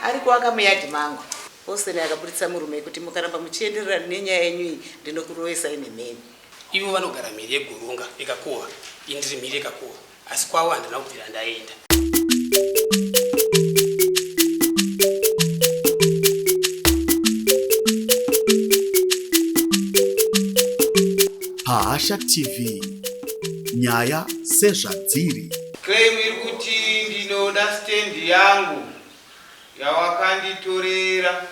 Ari kuwaka muyadhi mangu. Austin akaburitsa murume kuti mukaramba muchienderera nenyaya yenyu iyi ndinokurovesai nemheni. Ivo vanogara mhiri yeGoronga ekaKowa, ini ndiri mhiri yekaKowa, asi kwavo handina kubvira ndaenda. Pahasha TV, nyaya sezvadziri. Claim iri kuti ndinoda stand yangu yawakanditorera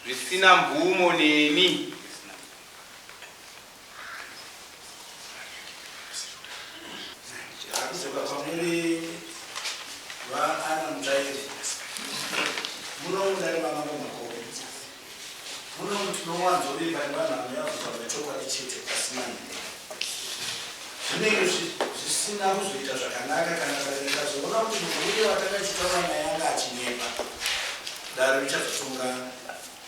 zvisina mvumo neni. Ndakudzoka kwamuri vaAnna Mutsvairi. Muno mudare maMambo Makore. Muno tinowanzovimba nevanhu vanouya kuzotaura chokwadi chete pasina nhema. Zvinenge zvisina kuzoita zvakanaka kana dare rikazoona kuti munhu uye watanga tichitaura naye anga achinyepa. Dare richazotonga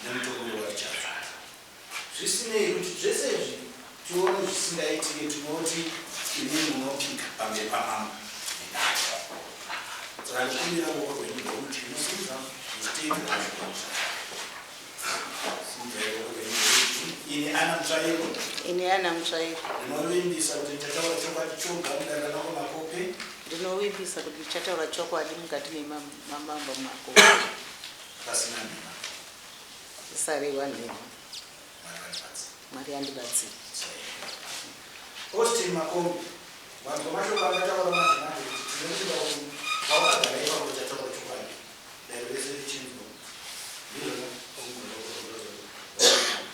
nemutongo warichazo. Zvisinei, kuti zvese izvi tione zvisingaitike, tinoti imi munopika pamberi pamambo nedare. Saka ndikumbira ruoko rwenyu rworudyi musimudza muchiteedzera mashoko angu. Simudzai ruoko rwenyu rworudyi. Ini Anna Mutsvairo. Ini Anna Mutsvairo. Ndinovimbisa kuti ndichataura chokwadi choga mudare ramambo Makope. Ndinovimbisa kuti ndichataura chokwadi mukati memambo Makope. Pasina nhema. Usareva nhema. Mwari andibatsire. Austin Makombe, wanzwa mashoko akataura madzimambo kuti tinokuda kuti pawakagara ipapo uchataura chokwadi. Dare rese richinzwa. Ndizvona?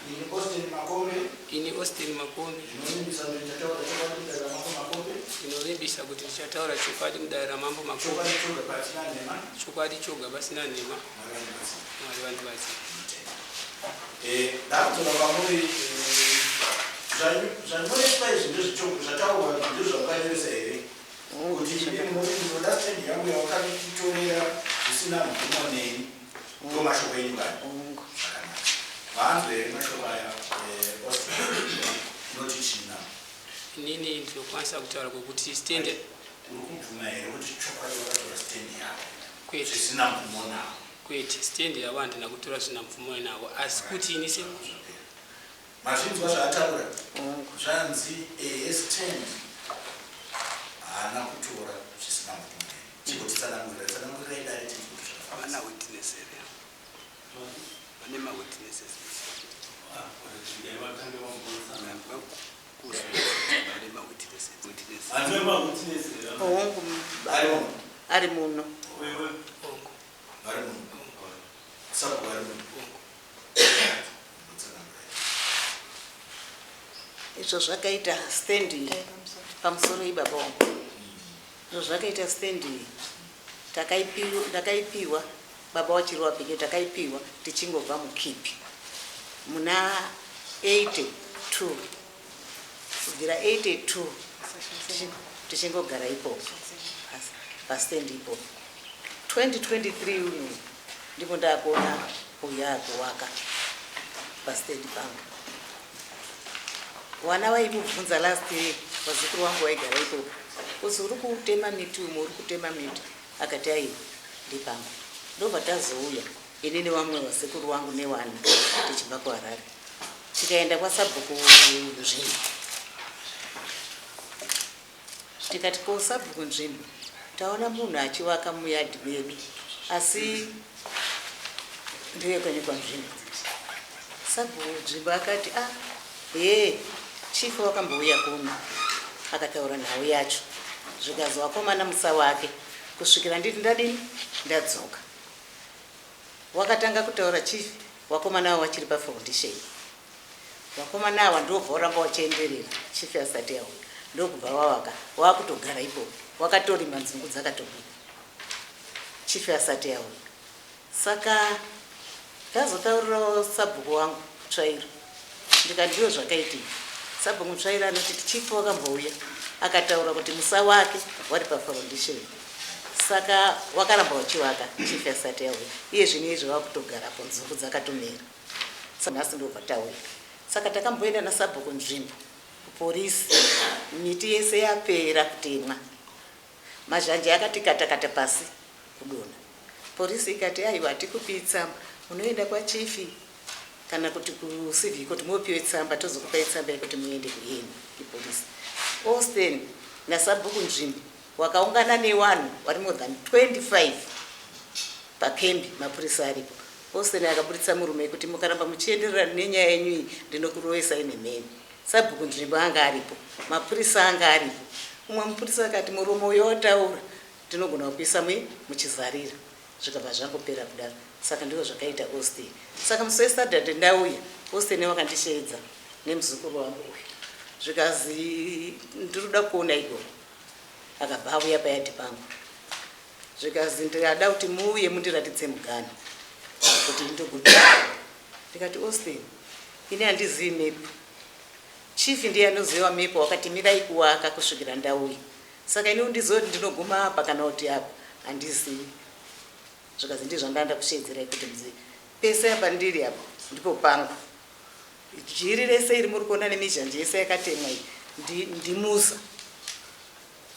Ini Austin Makombe. Ini Austin Makombe. Ndinovimbisa kuti ndichataura chokwadi mudare ramambo Makombe. Ndinovimbisa kuti ndichataura chokwadi mudare ramambo Makombe. Chokwadi choga pasina nhema. Chokwadi choga pasina nhema. Mwari vandibatsire. Eh, ndakudzoka kwamuri eh, zvanyoreswa izvi ndezvechoku zvataurwa ndizvo zvamukanyoresa here kuti imi munoti ndinoda stand yangu yawakanditorera zvisina mvumo neni ndo mashoko enyu kani zvakanaka maanzwa here mashoko aya eh, Austin unoti china Inini ndinokwanisa kutaura kwekuti stand Uri kubvuma here kuti chokwadi wakatora stand yavo Kwete. zvisina mvumo navo? Kwete, stand yavo handina kutora zvisina mvumo navo asi kuti ini se Zvapera. Mazvinzwa zvaataura? Zvanzi ehe stand haana kutora zvisina mvumo neni. Chingotitsanangurira, tsanangurirai dare tinzwe kuti zvakafamba Vana sei. witness here? Vane ma witnesses. Hongu, ari muno. Izvo zvakaita stand iyi pamusoro iyi baba wangu. Izvo zvakaita stand iyi ndakaipiwa baba wachiri wapenyu takaipiwa tichingobva mukipi muna 82 kubvira 82 tichingogara ipopo pastand ipopo 2023 uno ndipo ndakuona uya akuwaka pastand pangu wana vaimubvunza last year vazukuru wangu vaigara ipopo kuzi uri kutema miti umo uri kutema miti akati aiwa ndepangu ndobva tazouya ini nevamwe vasekuru wangu newana tichibva kuharare tikaenda kwasabhuku nzvimbo tikati ko sabhuku nzvimbo taona munhu achivaka muyadhi medu asi ndeyekwenyu kwanzvimbo sabhuku nzvimbo akati a ah, hee chief wakambouya kuno akataura nhau yacho zvikazi wakomana musa wake kusvikira nditi ndadini ndadzoka Wakatanga kutaura chief wakomana awa wachiri pa foundation. Wakomana awa ndobva waramba wachienderera chief asati auya ndokubva wawaka wakutogara ipopo wakatorima nzungu dzakatobuda chief asati auya. Saka ndazotaurirawo sabhuku wangu Tsvairo ndikati ndiyo zvakaitika. Sabhuku Mutsvairo anoti chief wakambouya akataura kuti musa wake wari pa foundation. Saka wakaramba uchivaka chief asati auya iye zvino izvi wakutogarapo nzungu dzakatomera nhasi ndobva tauya saka takamboenda nasabhuku nzvimbo kuporisi miti yese yapera kutemwa mazhanje akati katakata pasi kudonha. Porisi ikati aiwa hatikupii tsamba, munoenda kwachifi kana kuti kucivil court mopiwe tsamba, tozokupai tsamba yekuti muende kuyeni ipolisi. Austin nasabhuku Nzvimbo wakaungana nevanhu vari more than 25 pakembi, mapurisa aripo. Austin akaburitsa murume kuti mukaramba muchienderera nenyaya yenyu iyi ndinokurovesai nemheni. Sabhuku Nzvimbo anga aripo, mapurisa anga aripo. Umwe mupurisa akati muromo uyo wataura ndinogona kuisa muchizarira. Zvikabva zvangopera kudaro. Saka ndizvo zvakaita Austin. Saka musi weSaturday ndauya, Austin wakandisheedza nemuzukuru wangu uyu. Zvikazi ndinoda kuona igoro. Akabva auya payadhi pangu. Zvikazi ndikada kuti muuye mundiratidze mugano kuti ndogumira. Ndikati Austin, ini handizivi mepu. Chief ndiye anoziva mepu wakati mirai kuwaka kusvikira ndauya. Saka ini undizive kuti ndinoguma apa kana kuti apa handizivi. Zvikazi ndizvo zvandanga ndakusheedzerai kuti muzive. Pese apa ndiri apa ndipo pangu. Jiri rese iri muri kuona nemizhanje yese yakatemwa iyi ndiMuza.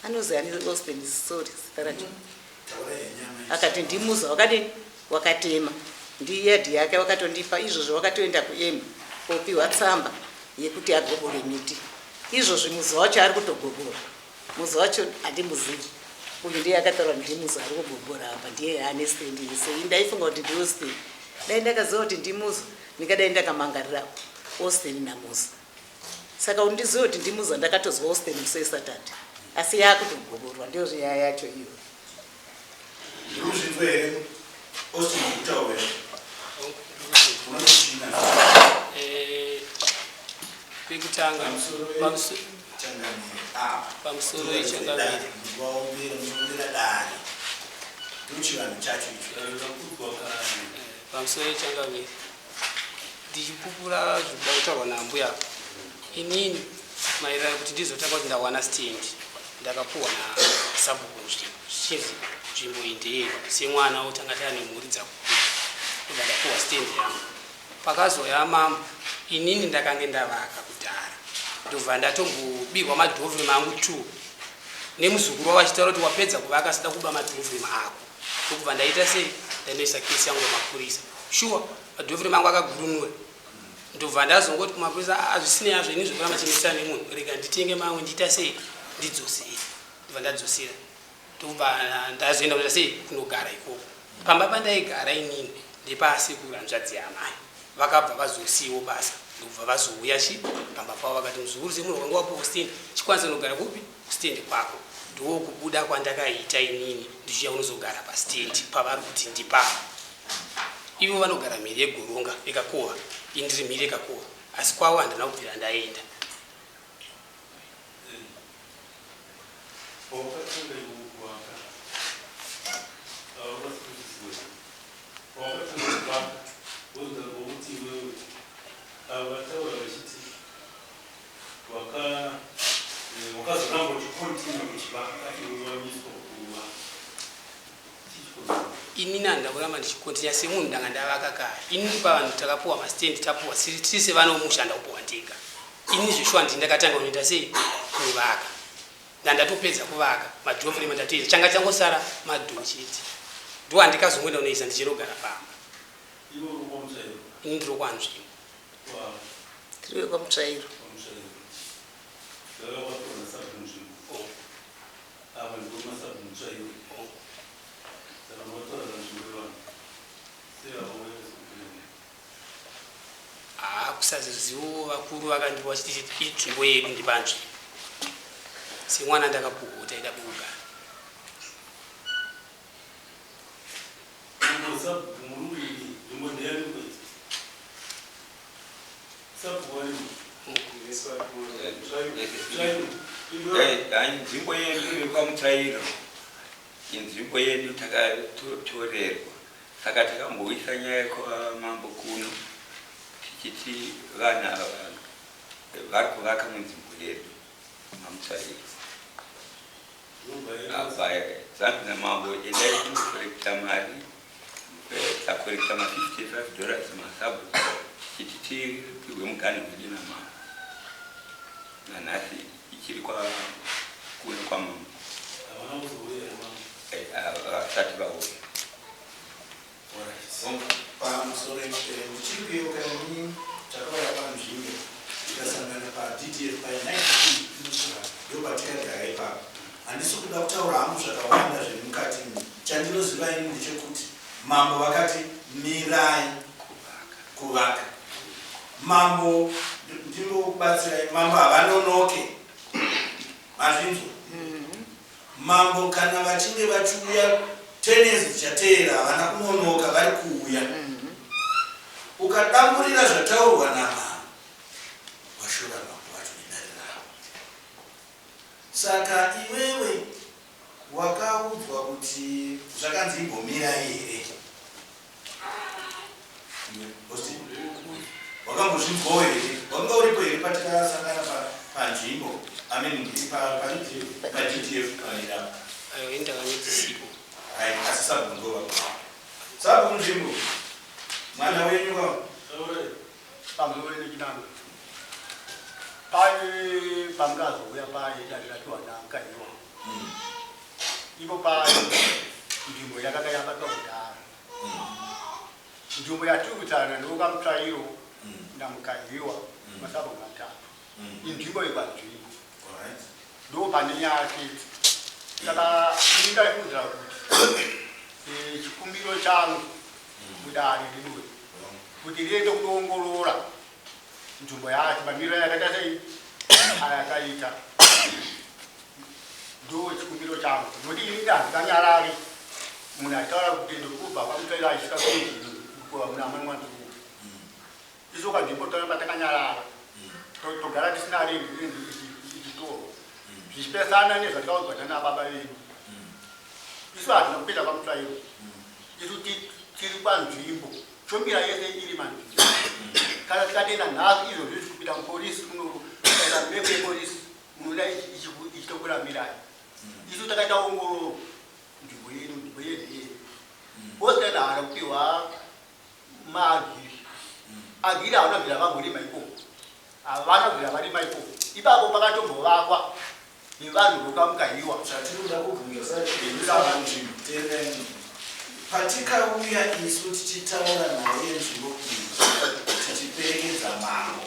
Anozi ani Austin, sorry zita racho. Akati ndiMuza wakadini wakatema. Ndiyadhi yake wakatondipa izvozvo wakatoenda kuEmba kopiwa tsamba yekuti agobore miti. Izvozvi Muza wacho ari kutogobora. Muza wacho handimuzivi. Uyu ndiye akataura ndiMuza ari kugobora apa ndiye ane stand yese. Ndaifunga kuti ndiAustin. Dai ndakaziva kuti ndiMuza ndingadai ndakamangarira Austin naMuza. Saka undizive kuti ndiMuza ndakatozwa Austin musi weSaturday. Asi yakutogoborwa ndiyo nyaya yacho iyo. Ndikuzvinzwa here Austin kutaura? Unochina. Pekutanga pamusoro yechangamire. Waombera dare. Ndochivanhu chacho icho. Pamusoro yechangamire. Ndichipupura zvikuda kutaurwa nambuya. Inini maererano kuti ndizotanga kuti ndawana stand ndakapuwa nasabhuku nzvimbo zvichinzi nzvimbo iyi ndeyedu semwana wotanga taane mhuri dzakukura ndobva ndapuwa stand yangu. Pakazoya mambo inini ndakange ndavaka kudhara ndobva ndatombobirwa madoorframe angu 2 nemuzukuru wavo achitaura kuti wapedza kuvaka sida kuba madoorframe ako ndokubva ndaita sei ndainoisa kesi yangu pamapurisa. Shuwa madoorframe angu akagurunura ndobva ndazongoti kumapurisa hazvisinei hazvo ini zvekuramba chinesana nemunhu rega nditenge mamwe ndiita sei ndidzosere ndobva ndadzosera ndobva ndazoenda kuita sei kunogara ikoko. Pamba pandaigara inini ndepasekuru hanzvadzi yamai vakabva vazosiiwo basa ndobva vazouya chi pamba pavo vakati muzukuru semunhu wanga wapuwa stand chikwanisa kunogara kupi kustand kwako. Ndokubuda kwandakaita inini ndichiuya kunozogara pastand pavari kuti ndipavo. Ivo vanogara mhiri yegoronga yekakova ini ndiri mhiri yekakova asi kwavo handina kubvira ndaenda. Pawakatanga iwe kuvaka, haunasi kuchiziva. Pawakatanga kuvaka, wozonzwa kuti iwewe ava vataura vachiti wakazoramba uchicontinue kuchivaka iwe wamiswa kuvaka. Inini handina kuramba ndichicontinue semunhu ndanga ndavaka kare. Inini pavanhu takapuwa mastand tapuwa tiri sevana vomusha ndakupuwa ndega. Ini zveshuwa ndini ndakatanga kunoita sei kuvaka. Ndandatopedza kuvaka madoorframe ndatoisa changa changosara madoor chete. Ndo handikazongoenda kunoisa ndichinogara pamba. Iwe uri kwaMutsvairo? Ini ndiri kwaNzvimbo. Tiri kwaMutsvairo. KwaMutsvairo. Saka wapiwa nasabhuku Nzvimbo. Ava ndivo masabhuku Mutsvairo. Saka vataura nzvimbo yevanhu. Sei vakauya kuzokupinda? Kusazizivo vakuru vakandipa vachiti inzvimbo yedu ndipanzvimbo. Semwana ndakapuhwa taida pekugara. Nzvimbo sabhuku muri nzvimbo ndeyani kwete? Sabhuku varimo. Tsvairo. Nzvimbo yedu yekwaMutsvairo inzvimbo yedu takatorerwa. Saka takamboisa nyaya kwamambo kuno tichiti vanhu ava vari kuvaka munzvimbo yedu maMutsvairo. Apa zvanzi namambo endai kunokorekta mari, takorekta ma55 dollars masabhuku tichiti tipihwe muganhu wedu namambo. Nanhasi ichiri kuno kwamambo. Havana kuzouya here mambo? Vasati vauya. Pamusoro, ndichiri kuyeuka ini takauya panzvimbo tikasangana paDDF by 92, ndopatikagara ipapo. Handisi kuda kutaura hangu zvakawanda zviri mukati umu. Chandinoziva ini ndechekuti mambo vakati mirai kuvaka. Mambo, ndingokubatsirai, mambo havanonoke, mazvinzwa? Mambo kana vachinge vachiuya tenesi dzichateera, havana kunonoka, vari kuuya. Ukadamburira zvataurwa namambo, washora mambo wacho nedare ravo. Saka iwewe wakaudzwa kuti zvakanzi imbomirai here? Iwe, Austin, wakambozvinzwawo here? Wanga uripo here patikasangana panzvimbo, I mean, paDDF panirapa? Aiwa, ini ndakanga ndisipo. Hai, asi sabhuku ndova. Sabhuku nzvimbo. Mwana wenyu ka? Pamusoro nechinangwa paye pamukazouya paye dare ratiwa naMukaiwa ipo paye nzvimbo yakanga yabatwa kudhara. Nzvimbo yatiri kutaura ndokamutsvairo naMukaiwa, masabhuku matatu, inzvimbo yekwanzvimbo, ndo pane nyaya chete. Saka ini ndaifungira kuti chikumbiro changu mudare rinoi kuti riende kunoongorora nzvimbo yacho mamiriro yakaita sei ayakaita, ndo chikumbiro changu, nokuti ini handinganyarari munhu achitaura kuti ndiri kubva kwamutsvairo achisvika kuinjini muna manwanzuu. Isu kanzvimbo toramba takanyarara, togara tisina rendi ichitorwa zvichipesana nezvatikaudzwa nana baba vedu. Isu hatina kupinda kwamutsvairo, isu tiri kwanzvimbo, chombira yese iri manzvimbo. Kana tikatenda nhasi izvozvi kupinda mupolisi, kunoita mepu yepolisi munoda ichitokuramirai. Isu takaita ongororo nzvimbo yedu, nzvimbo yedu yedu ositenda haana kupiwa maagiri agiri, havana kubvira vamborima ikoko, havana kubvira varima ikoko. Ipapo pakatombovakwa nevanhu vokamukahiwa. Zvatinoda kubvunza nzvimbo, teererai, patikauya isu tichitaura nhau yenzvimbo iyi tichiperekedza mambo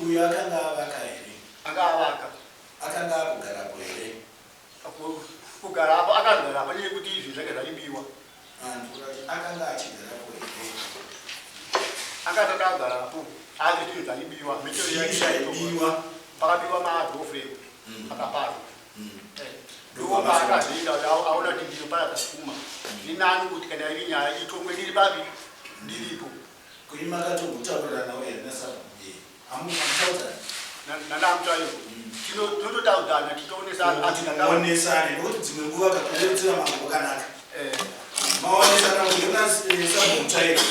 uyu, akanga avaka here? Anga avaka. Akanga akugarapo here? Kugarapo akagarapo neyekuti izvi zvake zvaibiwa. Antu akanga achigarapo here? Akatanga agarapo asi zvinhu zvaibiwa. Zvii zvaibiwa? Pakabiwa madoorframe akapazwa, ndopaakazoenda kuti aona kuti ndiro parakafuma zvinani kuti kana iri nyaya itongwe ndiri papi, ndiripo. Kuri makatombotauriranawo here nasabhuku? Hamutaudzani? Nanamutsvairo tinototaudzana, tichionesana. Muonesane, nokuti dzimwe nguva kakurerutsira mambo kwakanaka. Maonesana kuti ona sabhuku Mutsvairo,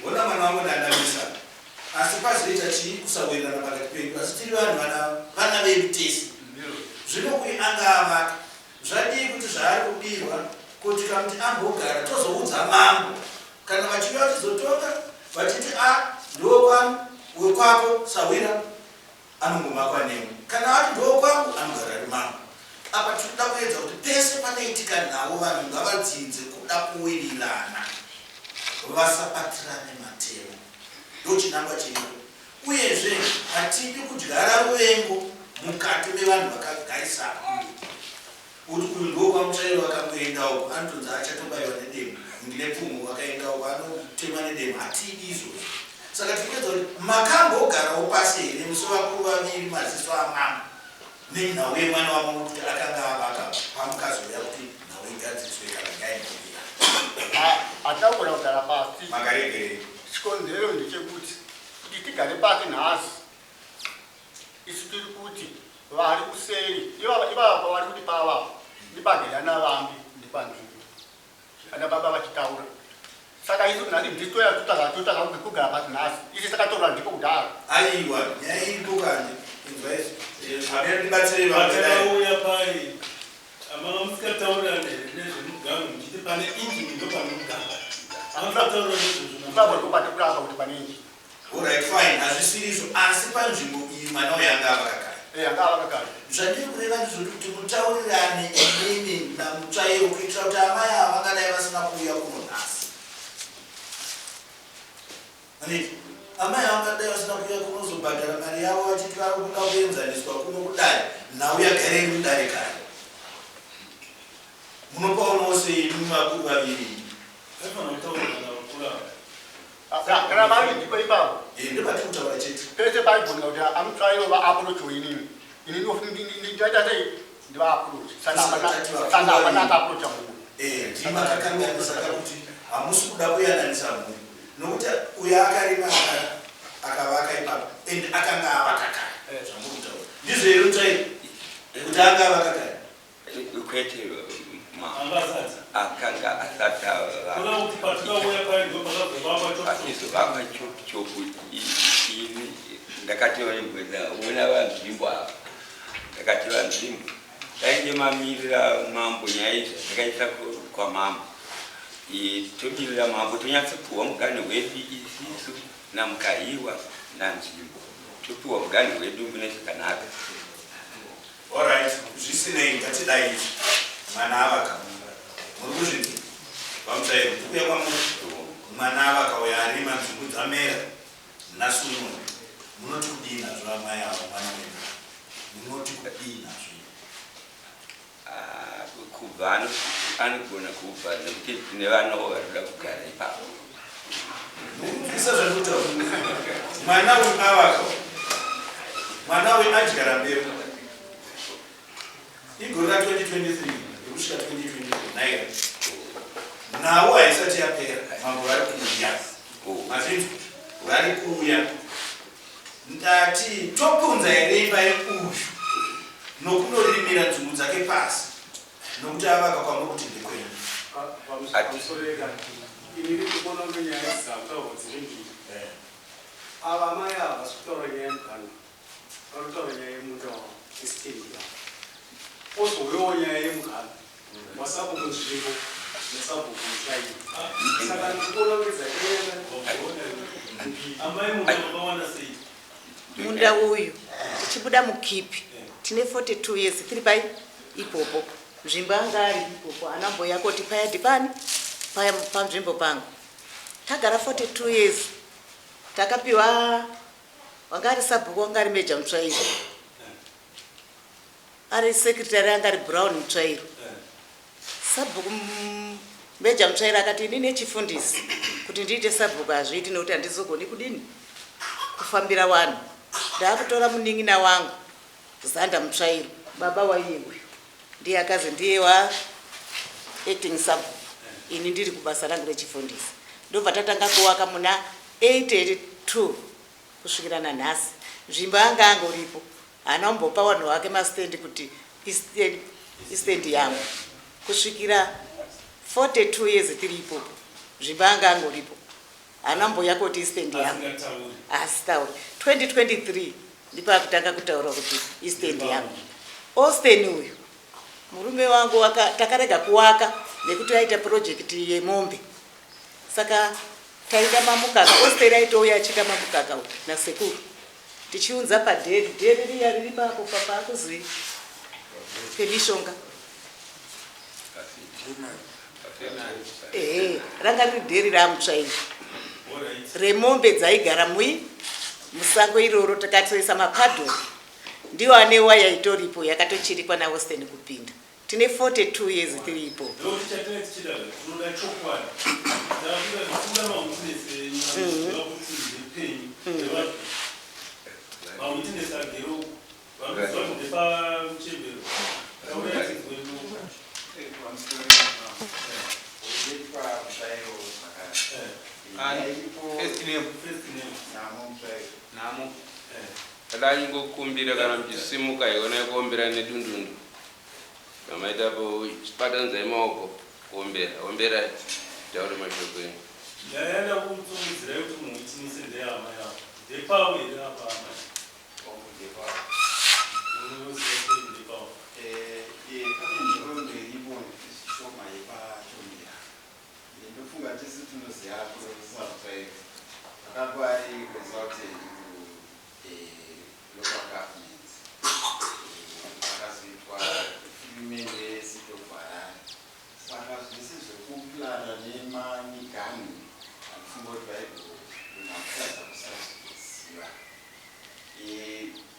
ona mwana wangu ndandamisa, asi pazoita chii, kusawirirana pakati pedu, asi tiri vanhu vana vedu tese. Zvino uyu anga avaka, zvadii kuti zvaari kubirwa, kuti kamuti ambogara, tozoudza mambo kana vachinge vachizotonga vachiti a ndokwangu, wekwako sawira anongomakwa newe. Kana ati ndokwangu, anogara ari mambo. Apa tinoda kuedza kuti pese panoitika nhau, vanhu ngavadzidze kuda kuwirirana, vasabatirane matemo. Ndo chinangwa chiripo. Uyezve hatidi kudyara ruvengo mukati mevanhu vakagarisana, kuti uyu ndokwamutsvairo, akangoenda uko anotonzi achatobayiwa nedemo, nepfumo, akaenda uko anotemwa nedemo. Hatidi izvozvo. Saka tiri kuedza kuti makambogarawo pasi here musi vakuru vaviri, maziso amambo, nenhau yemwana wamambo kuti akanga avaka, pamukazouya kuti nhau igadziriswe kana nyaya inomira? Hatina kugona kugara pasi. Makaregerei? Chikonzero ndechekuti kuti tigare pasi nhasi, isu tiri kuti vari kuseri ivava vari kuti pava ndipageyana vambi ndipanzvimbo ana baba vachitaura. Saka isu nhasi nditoya totaka kugara pasi nhasi, isi takatorwa ndipo kudhara. Aiwa, nyaya iripo kanje, inzwa, hamene ndibatsirei vamwe dai. Patakauya pai amanga musikataurirana here nezvemugango, muchiti pane injini ndo pane mugango? Amusataurira nezvozvo? Ipapo ndipo patikuramba kuti pane injini. Alright, fine, hazvisiri izvo, asi panzvimbo iyi mwana uyu anga avaka kare. Anga avaka kare. Zvandiri kureva ndizvoti kuti mutaurirane inini namutsvairo kuitira kuti amai ava vangadai vasina kuuya kuno nhasi. Anditi amai vangadai vasina kuuya kunozobhadhara mari yavo vachiti vari kuda kuenzaniswa kuno kudare, nhau yagara iri mudare kare. Munopaonawo sei imi vakuru vaviri? Vaifanira kutaura navakuru ava. Kana vari ndipo ipapo. Eh, ndopatiri kutaura chete. Pese paigona kuti amutsvairo vaapproach inini. Inini ndaita sei ndivaapproach. Saka hapana akaapproacha munhu. Eh, ndimi makakanganisa kakuti hamusi kuda kuyananisa mhuri nokuti uyo akarima akavaka ipapo and akanga avaka kare zvamuri kutaura ndizvo here mutsvairo kuti anga avaka kare? Kwete, Anga asati. Akanga asati avaka. Kuda kuti patikauya paye ndo pakazovakwa chopu. Pachizovakwa chopu chopu ini ndakati vaimboenda vanzvimbo apa. Ndakati vanzvimbo. Tainge mamirira mambo nyaya izvi takaisa kwamambo. Tomirira mambo tonyatsopiwa muganhu wedu isisu naMukahiwa naNzvimbo. Topiwa muganhu wedu mune zvakanaka. Alright, zvisinei ngatidai izvi. Mwana avaka. Muri kuzvinzwa? VaMutsvairo, ndikuuya kwamuri. Mwana avaka uyo arima nzungu dzamera. Nhasi uno munoti kudii nazvo amai ava mwana wenyu? Munoti kudii nazvo? Ah, kubva anogona kubva nekuti tine vanawo varikuda kugara ipapo. Mukunzwisa zvandikutaura. Mwana uyu avaka. Mwana uyu adyara mbeu. Igore ra 2023 rekusvika 2024 naira. Nhau haisati yapera. Mambo vari kuuya. Mazvinzwa? Vari kuuya. Ndati topunza here imba yeuyu nokunorimira nzungu dzake pasi nokuti avaka kwamuri kuti ndekwenyu. Pamusoro inini ndikuona kunge nyaya idzi dzakutaurwa dziri mbiri. Ava amai ava havasi kutaura nyaya yemuganhu, vari kutaura nyaya yemunda wavo nesitendi yavo. Kozouyawo nyaya yemuganhu wasabhuku Nzvimbo nesabhuku Mutsvairo. Saka ndikuona kunge dzakanyanya mbiri. Amai munda makawana sei? Munda uyu tichibuda mukipi tine 42 years tiri pai ipopo. Nzvimbo anga ari ipopo ana mboya koti paya ndipani paya panzvimbo pangu. Tagara 42 years takapiwa wanga ari sabhuku wanga ari Meja Mutsvairo. Ari secretary anga ari Brown Mutsvairo. Sabhuku Meja Mutsvairo akati ini nechifundisi kuti ndiite sabhuku hazviiti nekuti handizogoni kudini kufambira vanhu. Ndakutora munin'ina wangu Zanda Mutsvairo baba waiye uyu ndiye akazi ndiye wa acting sabhuku ini ndiri kubasa rangu rechifundisi. Ndobva tatanga kuwaka muna 82 kusvikira nanhasi. Nzvimbo anga angoripo haana kumbopa vanhu vake mastendi kuti istendi yangu kusvikira 42 years tiri ipopo. Nzvimbo anga angoripo haana kumbouya koti istendi yangu asitauri. 2023 ndipo akutanga kutaura kuti istendi yangu. Austin uyu murume wangu takarega kuwaka nekuti aita project yemombe saka taida mamukaka. Austin aitouya achiita mamukaka uyu nasekuru tichiunza padheri dheri riya riri papo papakuzi pemishonga. Ehe, ranga riri dheri ramutsvairo remombe dzaigara mui musango iroro. Takatoisa mapaddock ndiwo ane waya itoripo yakatochirikwa naAustin kupinda. Tine 42 years tiri ipopo. Ndokuti chatinenge tichida tinoda chokwadi. Takuda mawitness enyu anoziva kuti ndepenyu ndevapi. Mawitness agere uku vanoziva kuti ndepamuchembero. Taurai tinzwe. Nditwa Mutsvairo zvakare. First name. First name. Namo Mutsvairo. Namo. Kada ingokumbira kana muchisimuka iona kuombera nedundundu. Kamaitapo chibatanzai maoko kuombera. Omberai taure mashoko enyu. Nyaya yandakutsongedzirai kuti muwitness ndeyama yavo. Ndepawo here apa amai? Ndepawo. Unoziva kuti ndepawo. Pane nhoroondo iripo shoma yepaChomera. Ndofunga tese tinoziva Professor Mutsvairo. Akanga ari consultant ku local government. Akazoitwa freeman yeCity of Harare. Saka zvese zvekuplana nemamiganhu handifunga kuti vaigona. Ndinotadza kusazviziva.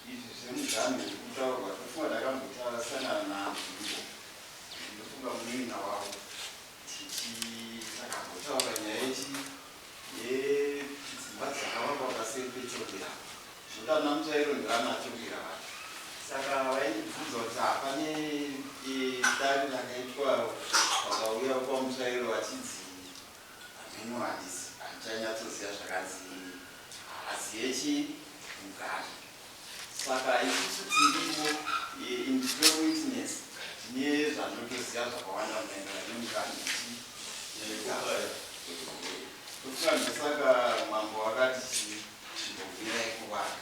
Izvi zvemuganhu uri kutaurwa tofunga ndakambotarisana naZvimbo, ndinofunga munin'ina wavo, tichi takambotaura nyaya yechi yedzimba dzakavakwa paseri pechombe apa. Zvoda ana Mutsvairo ndivana Chombera vacho. Saka vaindibvunza kuti hapane dare rakaitwa vakauya kwaMutsvairo vachinzi Hameno handisi handichanyatsoziva zvakanzi haazive chii mugari saka isusu tiripo in the witness tine zvanotoziva zvakawanda maererano nemugari ichi tofunga ndosaka mambo akati chii chimbombirai kuvaka.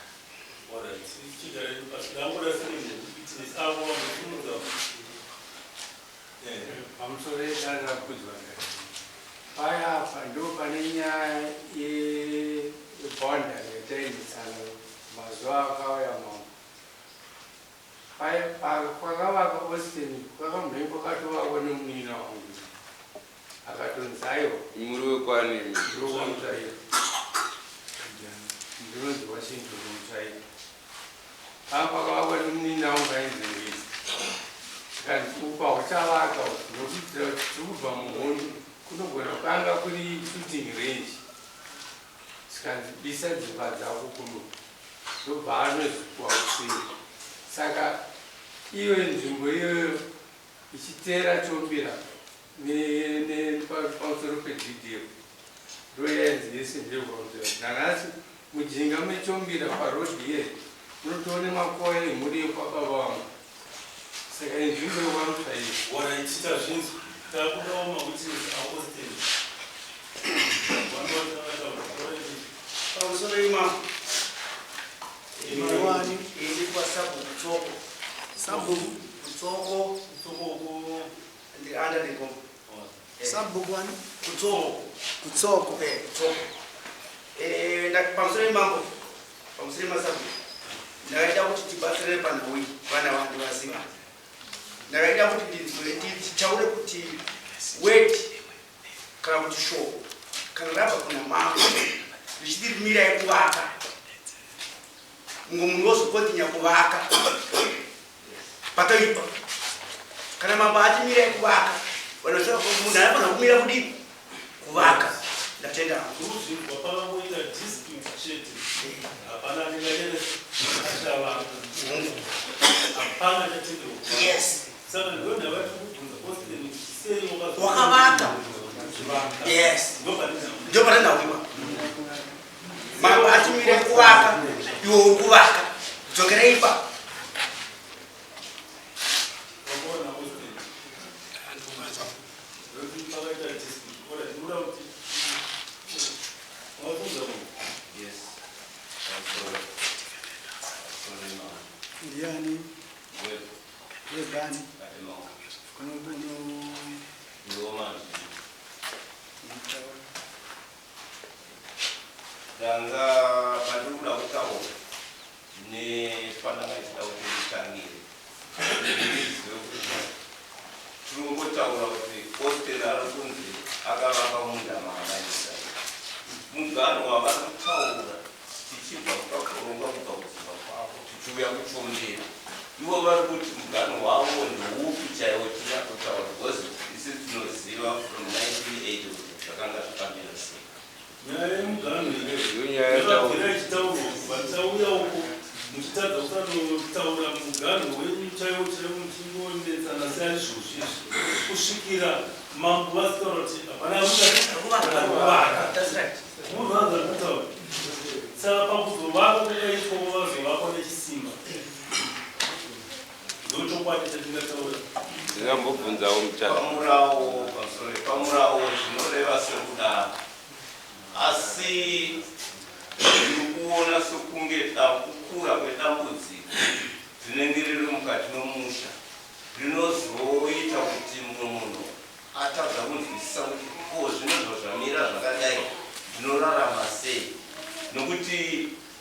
Alright, chigarai pasi. Ndangoda senge avo vambosimudza. Pamusoro yedare rakudzwa dare. Paya apa ndo pane nyaya yeboundary yataendesana mazuva akauya mambo. Paya kwakavaka Austin kwakamhenge kwakatovakwa nemunina wangu. Akatonzi aiwa. Muri wekwani imi? Ndokwamutsvairo. Ndinonzi Washington Mutsvairo. Panga pakavakwa nemunin'ina wangu ainzi Ngezi. Zvikanzi uku hauchavaka uku nokuitira kuti tiri kubva muhondo kunogona kwanga kuri shooting range. Zvikanzi bisa dzimba dzako kuno. Ndobva anozvipuwa kuseri. Saka iyo nzvimbo iyoyo ichiteera Chombira nepamusoro peDDF ndoyainzi yese ndeyekwaMudzira. Nanhasi mujinga meChombira paroad iye munotoone makoya emhuri yekwababa vangu. Saka inzvimbo yekwaMutsvairo. Horaiti tazvinzwa takudawo mawitness aAustin. Pamusoro imambo. Ndiwani? Ini kwasabhuku Tsoko. Sabhuku? Kutsoko. Kutsoko ku ndiri under the gombo. Sabhuku ani? Kutsoko. Kutsoko. Eh, Kutsoko. Eh, pamusoro imambo. Pamusoro imasabhuku. Ndakaita kuti tibatsirane panhau iyi vana vanhu vaziva. Ndakaita kuti ndinzwe nditaure kuti word kana kuti shoko kana rabva kuna mambo richiti rimirai kuvaka mumwe munhu wozokontinya kuvaka pakaipa kana mambo ati mirai kuvaka munhu anofanira kumira kudii kuvaka ndatenda Kuzvinzwa pakangoita dispute chete hapana anenge achavaka hapana chatenderwa yes saka ndonhava tiri kubvunza Austin kuti sei Wakavaka. Yes. Ndopane nhau ipa mambo atimire kuvaka iwe uri kuvaka dzokera ipa Wakaona Austin ndokuti pakaita dispute ora tinoda kuti wakabvunza munhu Yes. Pamusoro. Pamusoro imambo. Ndiani? Web. Webani? Ate maoko. Kuno kuno Ndiwo manzwi. Ndanga pandiri kuda kutaura nepandanga ndichida kuti nditangire ndizive kuti tirongotaura kuti Austin ari kunzi akavaka munda maananisa muganho wavari kutaura tichibva kukakoronga kubva kudzimba kwavo tichiuya kuChombera ivo vari kuti muganho wavo ndeupi chaiwo tinyatsotaura because isi tinoziva from 1980 kuti zvakanga zvakamira sei. Nyaya yemuganho Ndiyo nyaya yataura. yakabvira ichitaurwa kubva tauya uko muchitadza kusanotaura muganho wenyu chaiwo chaiwo muchingonetsana saizvozvi izvi kusvikira mambo vazitaura kuti hapana kuvaka. That's right. Munhu kutaura saka pakuzovaka kwakaitwa kwavazovakwa nechisimba ndochokwadi chatingataura. Ndingambobvunzawo mutatu. Pamurawo, pamusoro pamurawo zvinoreva sekudaro, asi ndiri kuona sekunge kukura kwedambudziko rinenge riri mukati memusha rinozoita kuti mumwe munhu atadza kunzwisisa kuti ko zvinozvo zvamira zvakadai ndinorarama sei, nokuti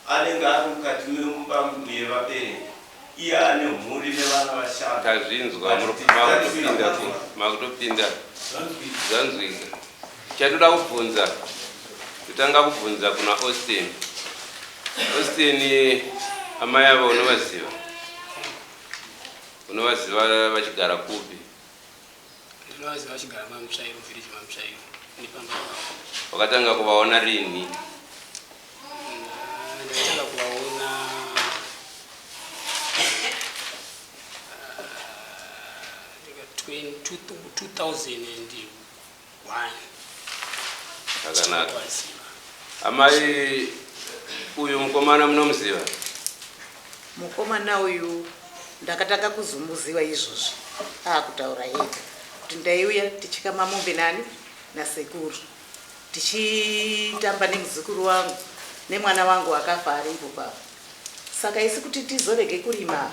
anenge ari mukati memumba mevabereki iye ane mhuri nevana vashanu. Tazvinzwa, makutopinda, makutopinda, zvanzwika. Chatoda kubvunza. Totanga kubvunza kuna Austin. Austin, amai ava unovaziva? Unovaziva vachigara kupi? Ndinovaziva vachigara maMutsvairo village maMutsvairo nepamba pavo. Wakatanga kuvaona rini? Ndakatanga kuvaona 2001. Zvakanaka. Amai uyu mukomana munomuziva? Mukomana uyu ndakatanga kuzomuziva izvozvi akutaura ega kuti ndaiuya tichikama mombe nani nasekuru tichitamba nemuzukuru wangu nemwana wangu akafa aripo papa saka isi kuti tizorege kurima apa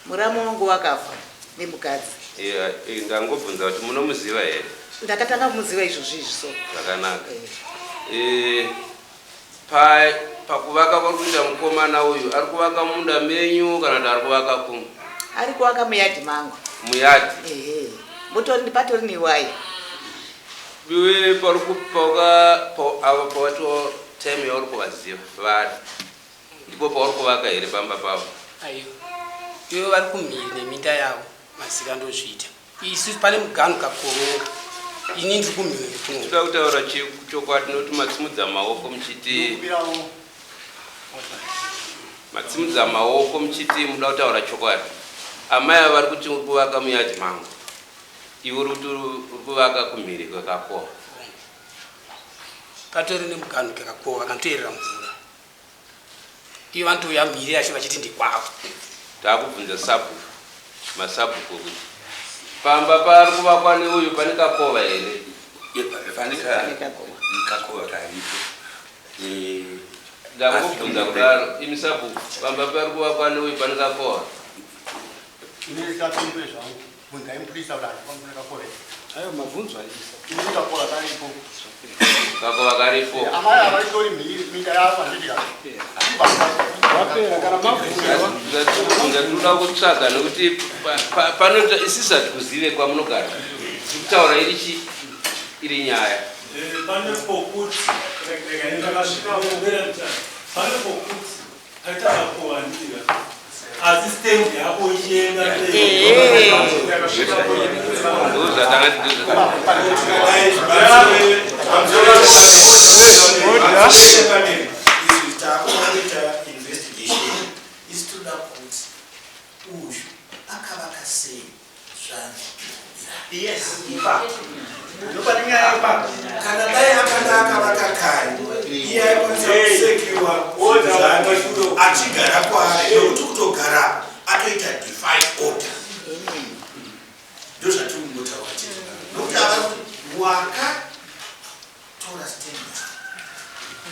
muramu wangu wakafa nemukadzi. Yeah, ndangobvunza kuti munomuziva here? Ndakatanga kumuziva izvozvi izvi so. Zvakanaka. Eh, pa pakuvaka kwari kuita mukomana uyu ari kuvaka munda menyu kana kuti ari kuvaka kumwe? Ari kuvaka muyadhi mangu. Muyadhi? Ehe. Mutori patori newaya. Iwe pari kupauka avo pawato time yauri kuvaziva vari ndipo pauri kuvaka here pamba pavo? Aiwa. Ivo vari kumhiri neminda yavo mazika ndozviita. Isu pane muganhu kakoronga. Ini ndiri kumhiri kuno. Toda kutaura chokwadi nokuti matsimudza maoko muchiti matsimudza maoko muchiti muda kutaura chokwadi. Amai ava vari kuti uri kuvaka muyadhi mangu. Iwe uri kuti uri kuvaka kumhiri kwekakova. Patori nemuganhu kekakova kanotoerera mvura. Ivo vanotouya mhiri yacho vachiti ndekwavo. Takubvunza sabhuku, masabhuku kuti pamba pari kuvakwa neuyu pane kakova here? Pane kakova karipo. Ndangobvunza kudaro, imi sabhuku, pamba pari kuvakwa neuyu pane kakova? Ini ndapindure zvangu. Bvunzai mupurisa kuti handifambi kakova. Ayo mabvunzo aisa. Ini kakova karipo. Kakova karipo. Amai ava itori mhiri minda yavo handiti ka. Wapera kana mabvunzwa. Ndabvunza tinoda kutsvaga nekuti panoita isisi hatikuzive kwamunogara. Tiri kutaura iri chi iri nyaya. Pane pokuti pane pokuti paita kakova handiti ka. Asi stand yako ichienda Ndozvatanga Takuita investigation isi toda kuti uyu akavaka sei zvanzi. Yes, ipapo. Ndopane nyaya ipapo. Kana dai akanga akavaka kare, iye aikwanisa kusekiwa zvinhu zvake achigara kwaari, nekuti kutogara atoita defy order. Ndozvatiri kungotaura chete, nokuti ava kuti wakatora stand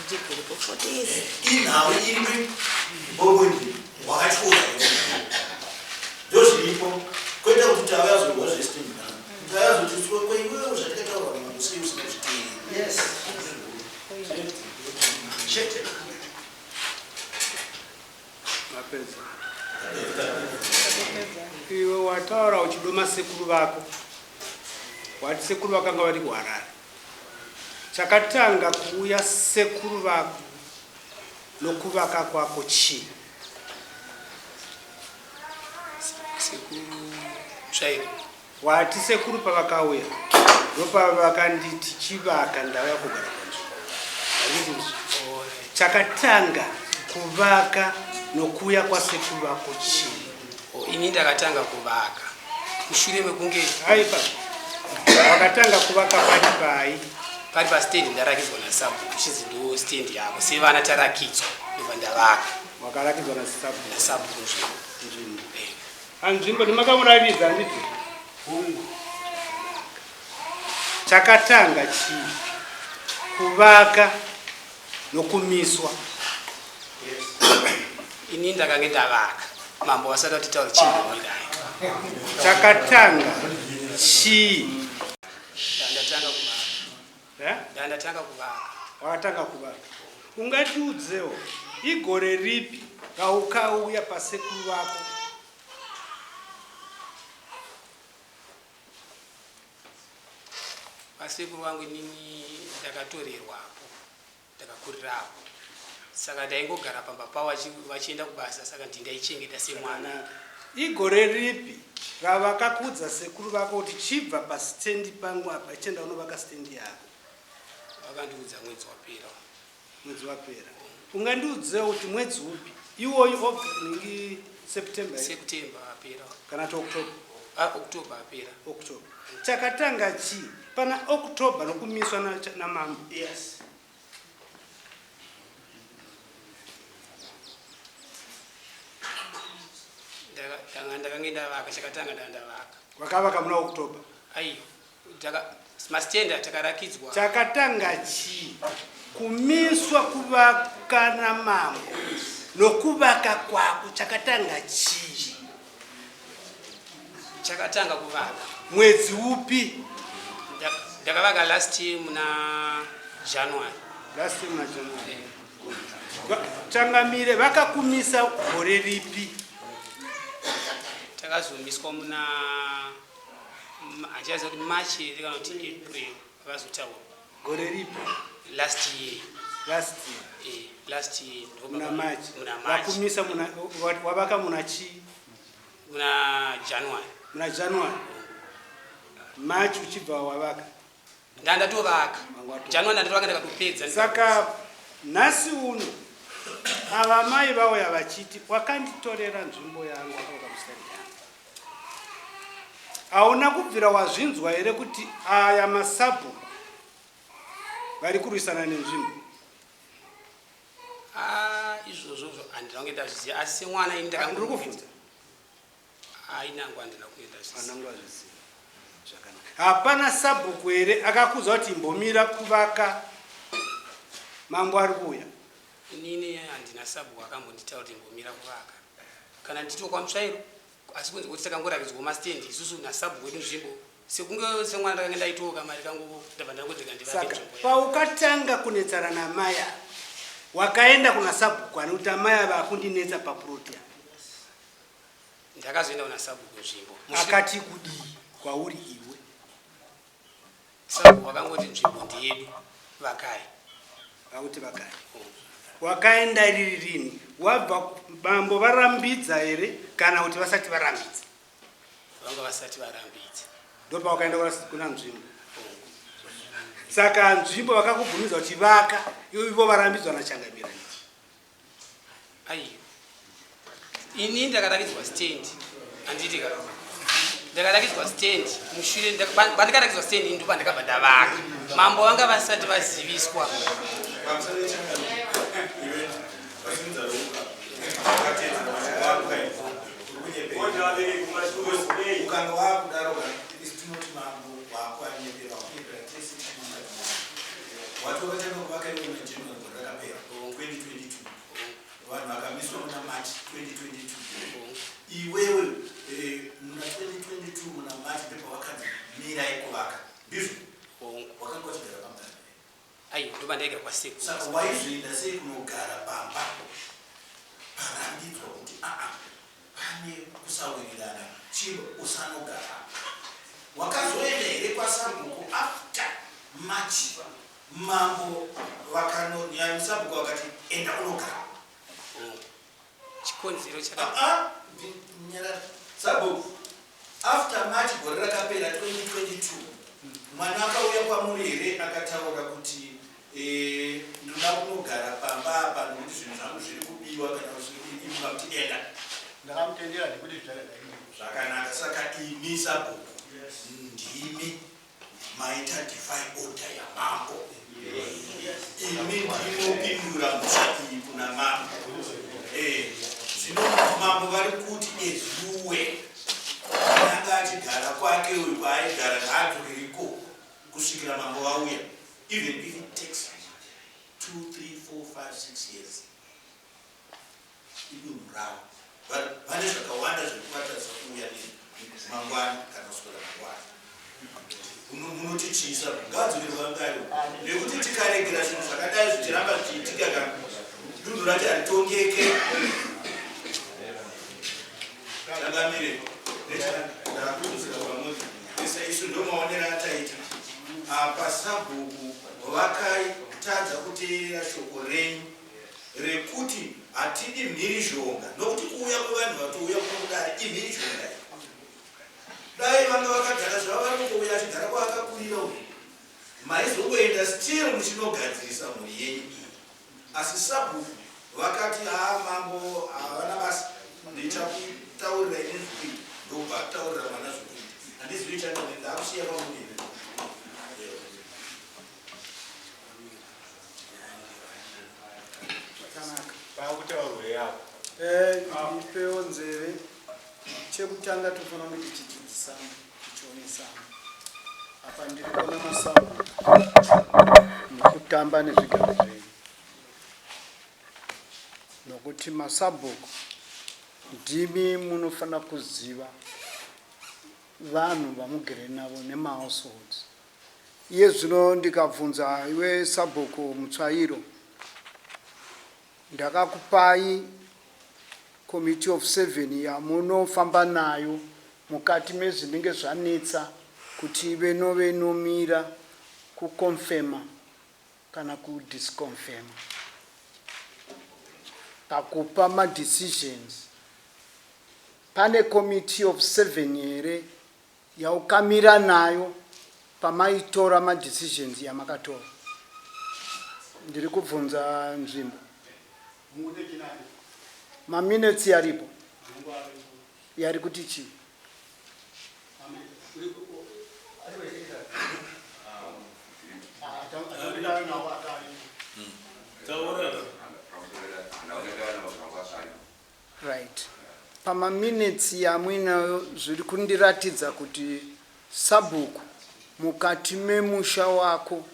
Ndigerepo 40 years. Inhau iri mboboni wakatyora ndozviripo, kwete kuti tavazorwa zvestand kana tavazoti kweiwewo zvatikataura mambo sei usina kuzviteerera. Yes. Chete. Mapedza. Iwe wataura uchidoma sekuru vako. Wati sekuru vakanga vari kuHarare. Chakatanga kuuya sekuru vako nokuvaka kwako chii? Sekuru Tsvairo. Wati sekuru pavakauya ndopavakanditi chivaka ndauya kugara panzvimbo. Handiti ndizvo? Chakatanga kuvaka nokuuya kwasekuru vako chii? Oh, ini ndakatanga kuvaka mushure mekunge Aipa. Wakatanga kuvaka pari pai? Pari pastendi ndarakidzwa nasabhuku chinzi ndo stendi yako sevana tarakidzwa ndobva ndavaka. Wakarakidzwa nasabhuku. Nasabhuku nzvimbo. Nzvimbo. Anzvimbo ndimakamuratidza handiti? Hongu. Chakatanga chii? Kuvaka nokumiswa. Ini ndakange ndavaka mambo vasati vatitaura chimbomirai. Chakatanga chii? Ndatanga kuvaka. Eh? Ndatanga kuvaka. Wakatanga kuvaka. Ungatiudzewo igore ripi raukauya pasekuru vako? Pasekuru vangu inini ndakatorerwapo. Ndakakurira apo, saka ndaingogara pamba pavo vachienda kubasa, saka ndindaichengeta semwana. Igore ripi ravakakudza sekuru vako kuti chibva pasitendi pangu apa, chienda unovaka sitendi yako? Vakandiudza mwedzi wapera. Mwedzi wapera. Ungandiudzewo kuti mwedzi upi iwoyu? Ningi September here? September apera. Kana kuti October? Ah, October apera. October. Chakatanga chii pana October nokumiswa namambo? Yes. Ndakange ndavaka, chakatanga ndanga ndavaka. Wakavaka muna October? Ai, masitenda takarakidzwa. Chakatanga chii, kumiswa kuvaka namambo nokuvaka kwako? Chakatanga chii? Chakatanga kuvaka. Mwedzi upi? Ndakavaka last year muna January. Last year muna January. Changamire, vakakumisa gore ripi? Takazomiswa muna, handichaziva kuti March here kana kuti April vakazotaura. Gore ripi? Last year. Last year? Eh, last year. Muna March? Muna March. Vakumisa muna, wavaka muna chii? Muna January. Muna January. March uchibva wavaka? Ndandatovaka January, ndatovaka, ndakatopedza. Saka nhasi uno ava mai vauya vachiti wakanditorera nzvimbo yangu, wakavaka musitandi yangu. Hauna kubvira wazvinzwa here kuti aya masabhuku vari kurwisana nenzvimbo? Ah, izvozvo handina kunge ndazviziva, asi semwana ini Ndiri kuvhunza. Ainangu handina kunge ndazviziva. Anangu azviziva zvakanaka. Hapana sabhuku here akakudza kuti imbomira kuvaka, mambo ari kuuya? Inini handina sabhuku akambonditaura kuti imbomira kuvaka kana nditiwo kwamutsvairo, asi kunze kuti takangorakidzwawo masitendi isusu nasabhuku wedu nzvimbo, sekunge semwana ndakange ndaitawo kamari kangu, ndabva ndangoti ndivake Saka nzvimbo yangu. Paukatanga kunetsana namai ava, wakaenda kuna sabhuku ani kuti amai ava akundinetsa paplot? Ndakazoenda kuna sabhuku nzvimbo. Akati kudii kwauri iwe? Sabhuku vakangoti nzvimbo ndeyedu, vakai. Vakuti vakai. Wakaenda riri rini? Wabva bambo varambidza here kana kuti vasati varambidza? Vanga vasati varambidza. Ndopawakaenda kuna nzvimbo. Saka nzvimbo vakakubvumidza kuti vaka, ivo varambidzwa nachangamira? Aiwa, ini ndakarakidzwa stand, handiti ka? Ndakarakidzwa stand mushure pandakarakidzwa stand ndo pandakabva ndavaka. Mambo vanga vasati vaziviswa. Pamusoro yechangamire, iwe vasimudza ruoko wakatedza wakuka, ukanga wakudaro isi tinoti mambo wakwanyepera, wakunyepera tese. Wati wakatanga kuvaka iwe muna January gore rakapera 2022, vanhu vakamiswa muna March 2022. Iwewe muna 2022 muna March ndepavakanzi mirai kuvaka, ndizvo? Wakanga uchigara pamba? Aiwa, ndo pandaigara kwasekuru. Saka waizoenda sei kunogara pamba parambidzwa kuti aa, pane kusawirirana, chimbo usanogara? Wakazoenda here kwasabhuku after March, mambo vakanonyamisabhuku vakati enda unogara? Chikonzero chaka Aa, nyarara sabhuku. After March gore rakapera 2022, mwana akauya kwamuri here akataura kuti ndoda kunogara pamba apa nokuti zvinhu zvangu zviri kubiwa kana zviri kuti enda? Ndakamutendera nekuti zvakadai. Zvakanaka. Saka imi sabhuku ndimi maita defy order yamambo. Imi ndimopindura mhosva iyi kuna mambo. Zvino mambo vari kuti ezuwe anga achigara kwake uyu kwaaigara ngaadzokere kusvikira mambo vauya, even if it takes 2 3 4 5 6 years. Idunhu ravo. Vane zvakawanda zvekuvatarisa kuuya mangwani kana kuswera mangwani. Munoti chiisa ngadzokere vangayo, nekuti tikaregera zvinhu zvakadai zvichiramba zvichiitika kana dunhu racho haritongeke. Changamire, ndakuudzira pamwe isu ndo maonero ataita apa. Sabhuku vakai. kutadza kuteerera shoko renyu rekuti hatidi mhirizhonga nokuti kuuya kwevanhu vatouya kuno kudare imhirizhonga iyi. Dai vanga vakagara zvavo vari kungouya achigara kwaakakurira uyu maizongoenda still muchinogadzirisa mhuri yenyu iyi. Asi sabhuku vakati haa mambo havana basa ndichakutaurira ini zvekuita ndokubva ataurira mwana zvekuita. Handizivi changamire ndakusiya kwamuri ini. Ndipewo nzeve. Chekutanga tofanira kunge tichidzidzisana, tichionesana. Apa ndiri kuona masabhuku mukutamba nezvigaro zvenyu, nokuti masabhuku ndimi munofanira kuziva vanhu vamugere navo nemahouseholds. Iye zvino ndikabvunza iwe sabhuku Mutsvairo, ndakakupai Committee of Seven yamunofamba nayo mukati mezvinenge zvanetsa kuti venove inomira kuconfirma kana kudisconfirma pakupa madecisions. Pane Committee of Seven here yaukamira nayo pamaitora madecisions yamakatora? Ndiri kubvunza nzvimbo. Maminutes yaripo yari kuti chii? Right. Pamaminutes yamuinayo zviri kundiratidza kuti sabhuku mukati memusha wako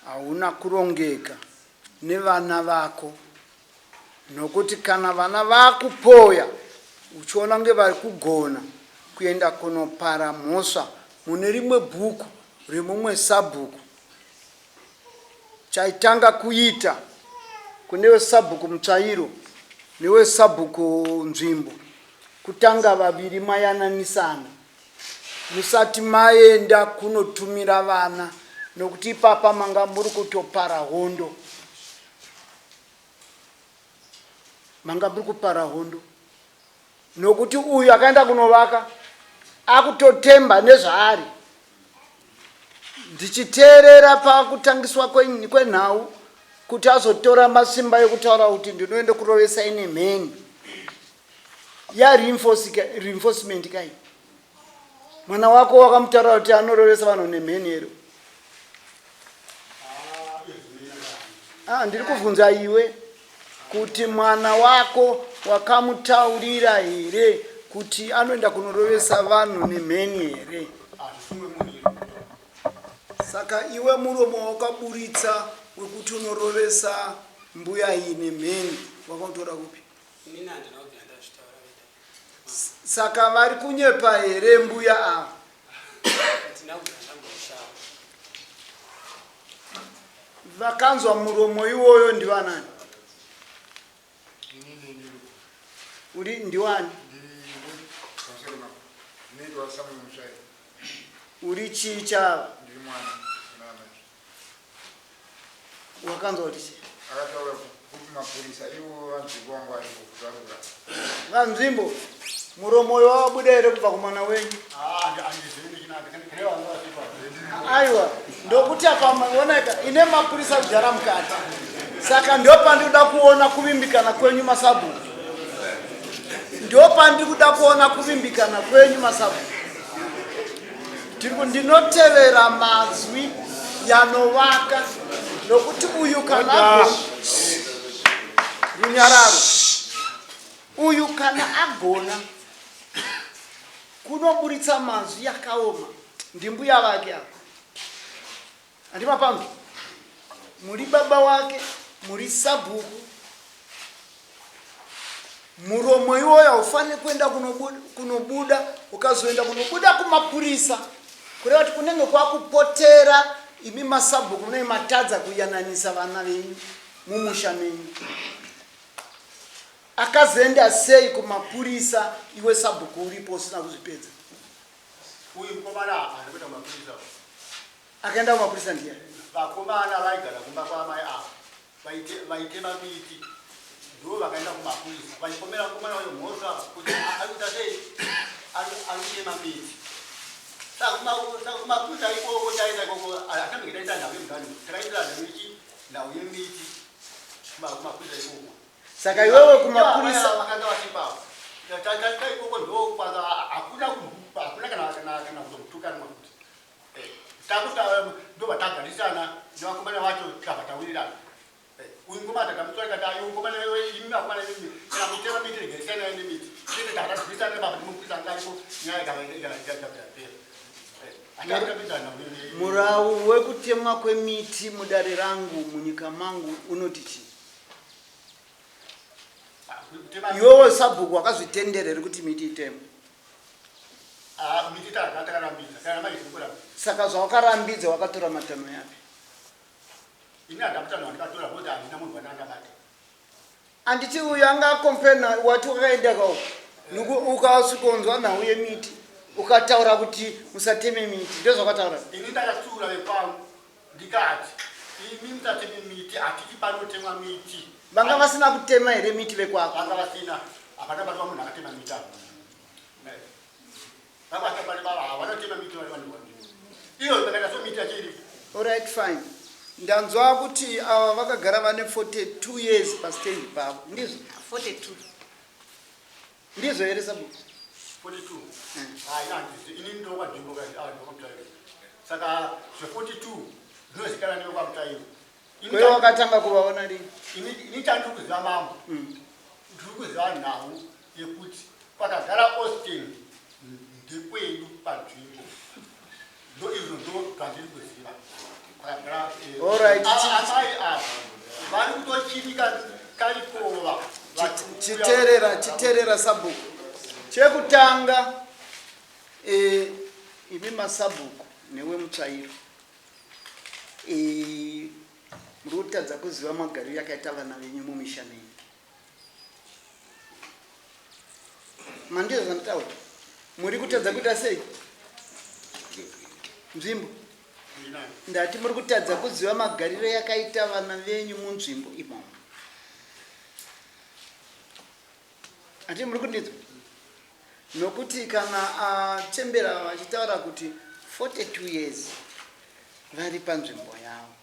hauna kurongeka nevana vako nokuti kana vana vakupoya uchiona kunge vari kugona kuenda kunopara mhosva mune rimwe bhuku remumwe sabhuku chaitanga kuita kune wesabhuku Mutsvairo newesabhuku Nzvimbo kutanga vaviri mayananisana musati maenda kunotumira vana nokuti ipapa manga muri kutopara hondo manga muri kupara hondo nokuti uyu akaenda kunovaka akutotemba nezvaari ndichiteerera pakutangiswa kwenhau kuti azotora masimba ekutaura kuti ndinoenda kurovesa ine mheni yareinforcement kai mwana wako wakamutaura kuti anorovesa vanhu nemheni here ah, ndiri kuvhunza iwe kuti mwana wako wakamutaurira here kuti anoenda kunorovesa vanhu nemheni here saka iwe muromo wakaburitsa wekuti unorovesa mbuya iyi nemheni wakautora kupi Saka vari kunyepa here mbuya ava? Vakanzwa muromo iwoyo ndivanani? Uri ndiwani? Uri chii chava? Wakanzwa kuti chii? Akataura kuti mapurisa ivo vanzvimbo vangu varipo kuzvarura. Vanzvimbo, muromo uyo wabuda here kubva kumwana wenyu? Aiwa, ndokuti apa maoneka ine mapurisa kudhara mukati. Saka ndopandikuda kuona kuvimbikana kwenyu masabhuku. Ndopandikuda kuona kuvimbikana kwenyu masabhuku. Ndinotevera mazwi yanovaka nokuti uyu kana runyararo uyu kana agona kunoburitsa mazwi yakaoma ndimbuya vake ava handimapambi muri baba wake muri sabhuku Muromo iwoyo haufaniri kuenda kunobuda, ukazoenda kunobuda kumapurisa kureva kuti kunenge kwakupotera imi masabhuku munenge matadza kuyananisa vana venyu mumusha menyu. Akazoenda sei kumapurisa iwe sabhuku uripo usina kuzvipedza? Uyu mukomana haana kuenda kumapurisa. Akaenda kumapurisa ndiye. Vakomana vaigara kumba kwaamai ava vaitema miti ndo vakaenda kumapurisa vachipomera mukomana wayo mhosva kuti ari kuita sei, ari kutema miti. Saka kumapurisa ikoko taenda ikoko, atamenge taita nhau yemuganhu, takaendera nhau ichi nhau yemiti kumapurisa ikoko. Saka iwewe kumapurisa vakanga vasipapo taita ikoko ndo kwaka hakuna hakuna kana kana kana kuzomutukanwa kuti takuta ndo vatagarisana nevakomana vacho tabva tawirirana. Uyu mukomana takamutora kati ayo mukomana imi vakomana imi kana mutema miti regerisana nemiti chete takatagwisana nebaba nemupurisa anga ariko nyaya ikapera. Murau wekutemwa kwemiti mudare rangu munyika mangu unoti chii? Iwewe sabhuku wakazvitendera here kuti miti itemwe? Miti takarambidza kana maizvikurambidza. Saka zvawakarambidza wakatora matanho yapi? Ini handina wandikatora kuti handina munhu wandakabata. Handiti uyu anga akompena wati wakaenda kao ukasvikonzwa nhau yemiti ukataura kuti musateme miti, ndozvakataura. Ini ndakatsiura vekwangu ndikati imi musateme miti, hatiti panotemwa miti. Vanga vasina kutema here miti vekwako? Vanga vasina, hapana batwa munhu akatema miti apo. Vavasapane bava havanotema miti vari vanhu iyo ndakaita so miti yacho iripo. Alright, fine. Ndanzwa kuti ava vakagara vane 42 years pastand pavo, ndizvo? 42. Ndizvo here sabhuku? 42 hayi handizi ini ndokwanzvimbo ndokwaMutairo, saka zve42 zvinozikanwa nevekwaMutairo. Kwewe wakatanga kuvaona rini? Ini chandiri kuziva mambo, ndiri kuziva nhau yekuti kwakagara Austin ndekwedu panzvimbo, ndo izvo ndo zvandiri kuziva kwakagara. Alright. Amai ava vari kutochirika karikova. Chiteerera, chiteerera sabhuku. Chekutanga, imi masabhuku newe mutsvairo, muri kutadza kuziva magariro yakaita vana venyu mumisha menyu. Mandizvo zvanditaura? Muri kutadza kuita sei nzvimbo? Ndati muri kutadza kuziva magariro yakaita vana venyu munzvimbo imomo. Ati muri kundinzwa? Nokuti kana achembera vachitaura kuti 42 years vari panzvimbo yavo,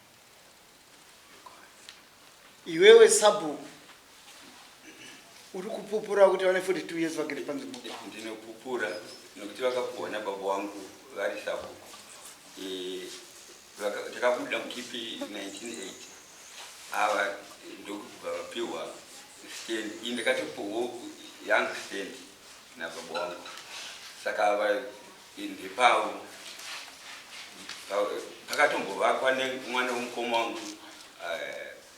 iwewe sabhuku uri kupupura kuti vane 42 years vagere panzvimbo pavo. Ndinopupura nokuti vakapuhwa nababa wangu vari sabhuku. Takabuda mukipi 1980, ava ndokubva vapiwa stand. Ini ndakatopuhwo yangu stand nababa wangu, saka ava ndepavo. Pakatombovakwa nemwana womukoma wangu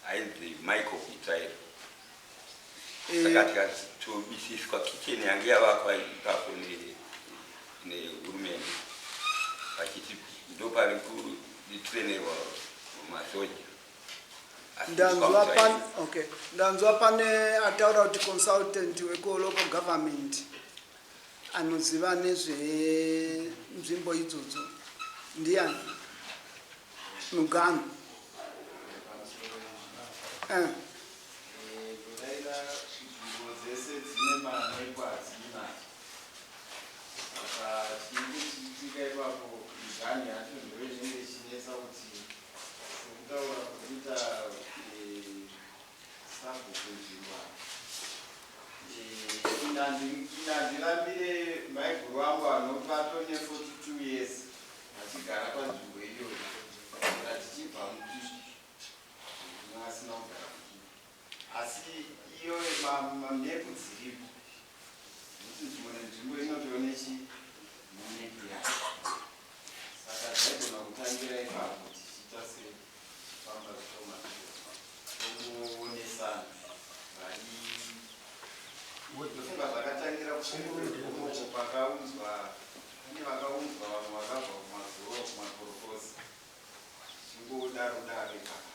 ainzi Michael Mutsvairo, saka tikatobisiswa kitchen yange yavakwa ipapo nehurumende vachiti ndopari kutrenerwa masoja. Asi Ndanzwa ndokwaMutsvairo. Pan, okay, ndanzwa pane ataura kuti consultant wekulocal government anoziva nezvenzvimbo idzodzo ndiani? Mugano. Kudaira nzvimbo dzese dzine mamepu adzinadzo, saka chinenge chichiitika ipapo miganhu yacho ndo inenge ichinetsa kuti sokutaura kuita sabhuku nzvimbo apa. Inandirambire maiguru vangu vanopato ne42 years vachigara panzvimbo iyoyo kana tichibva mukipi asina kugara mukipi, asi iyo mamepu dziripo nekuti nzvimbo nenzvimbo inotoone chi nemepu yayo, saka zvaigona kutangira ipapo tichiita sechifamba zvishoma zvishoma tonoonesana vari. Ndofunga zvakatangira kukomoko pakaunzwa, pane vakaunzwa vamwe vakabva kumazoro kumakorokosi zvichingodaro daro ipapa,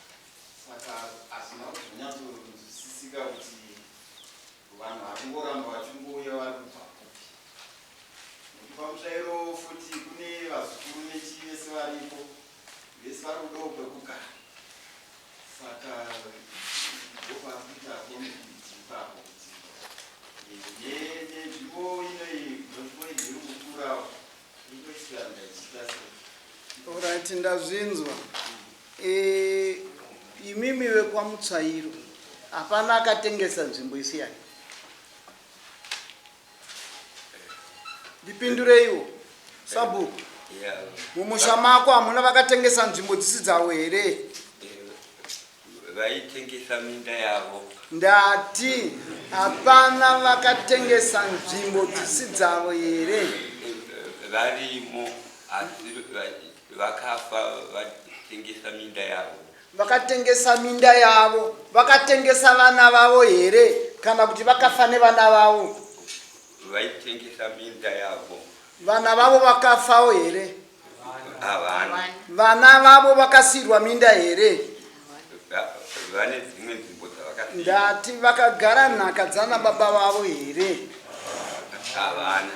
saka hazvina kuzonyatsonzwisisika kuti vanhu vari kungoramba vachingouya vari kubva kupi, nekuti pamutsvairo futi kune vazukuru nechivese varipo. Vese vari kudawo pekugara saka ndopakuita conflict ipapo kuti nenzvimbo inoyi nzvimbo iri kukurawo itochiramba ichiita sei. Alright, ndazvinzwa. Eh, imimi vekwaMutsvairo hapana akatengesa nzvimbo isiyani. Ndipindureiwo sabhuku. Mumusha mako hamuna vakatengesa nzvimbo dzisi dzavo here? Vaitengesa minda yavo. Ndati hapana vakatengesa nzvimbo dzisi dzavo here? Varimo asi vakafa vatengesa minda yavo. Vakatengesa minda yavo, vakatengesa vana vavo here kana kuti vakafa nevana vavo? Vaitengesa minda yavo. Vana vavo vakafawo here? Havana. Vana vavo vakasiirwa minda here? Vane dzimwe nzvimbo dzavakasiya. Ndati vakagara nhaka dzana baba vavo here? Havana.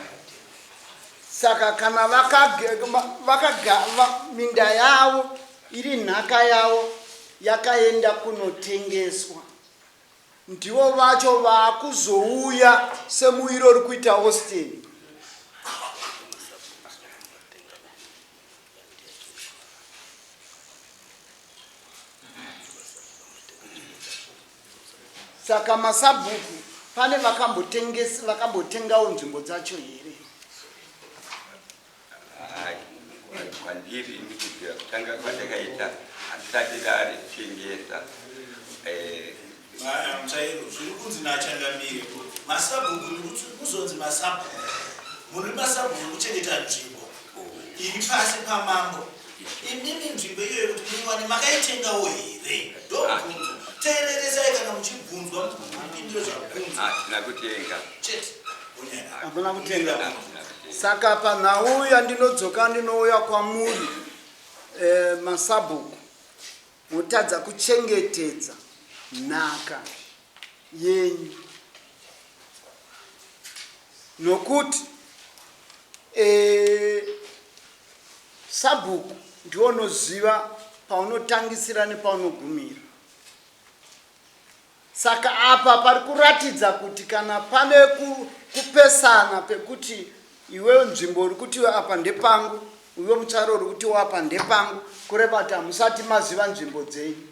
Saka kana vakaga minda yavo iri nhaka yavo yakaenda kunotengeswa, ndivo vacho vaakuzouya semuwiro uri kuita Austin. Saka masabhuku pane vakambotengawo nzvimbo dzacho here? Kwandiri ini kubvira kutanga kwandakaita handisati ndaritengesa. Mutsvairo, zviri kunzi nachangamire masabhuku kuzonzi masabhuku muri masabhuku ekuchengeta nzvimbo iri pasi pamambo. Imimi nzvimbo iyoyo kuti muiwane makaitengawo here? Ndomubvunzo. Teereresai kana muchibvunzwa mupindure zvabvunzwa. Hatina kutenga. Chete. Hamuna kutenga. Saka panhau yandinodzoka ndinouya kwamuri masabhuku motadza kuchengetedza nhaka yenyu nokuti sabhuku ndiwo unoziva paunotangisira nepaunogumira. Saka apa pari kuratidza kuti kana pane kupesana pekuti iwe nzvimbo uri kuti apa ndepangu, iwe mutsvairo uri kutiwo apa ndepangu, kureva kuti hamusati maziva nzvimbo dzenyu.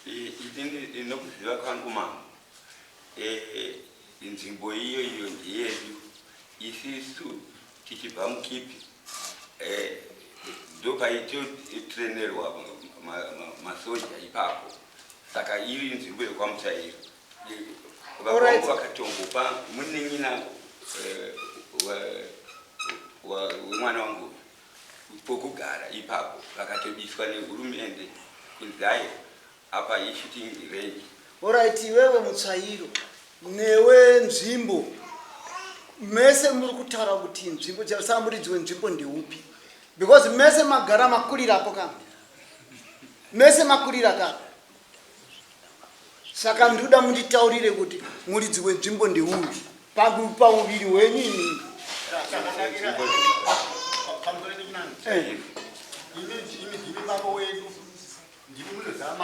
Ini nokuziva kwangu mambo, nzvimbo iyo iyo ndeyedu isisu tichibva mukipi ndopaitotrenerwa masoja ipapo, saka iri nzvimbo yekwaMutsvairo. Vavangu vakatombopa munin'ina wemwana wangu pokugara ipapo, vakatobiswa nehurumende kunzi hai apa ishooting range. Alright, iwewe Mutsvairo newe nzvimbo mese muri kutaura kuti nzvimbo saka muridzi wenzvimbo ndeupi? Because mese magara makurirapo ka, mese makurira ka, saka ndinoda munditaurire kuti muridzi wenzvimbo ndeupi pauviri hwenyu imimi. Imi mambo wedu ndimi munoziva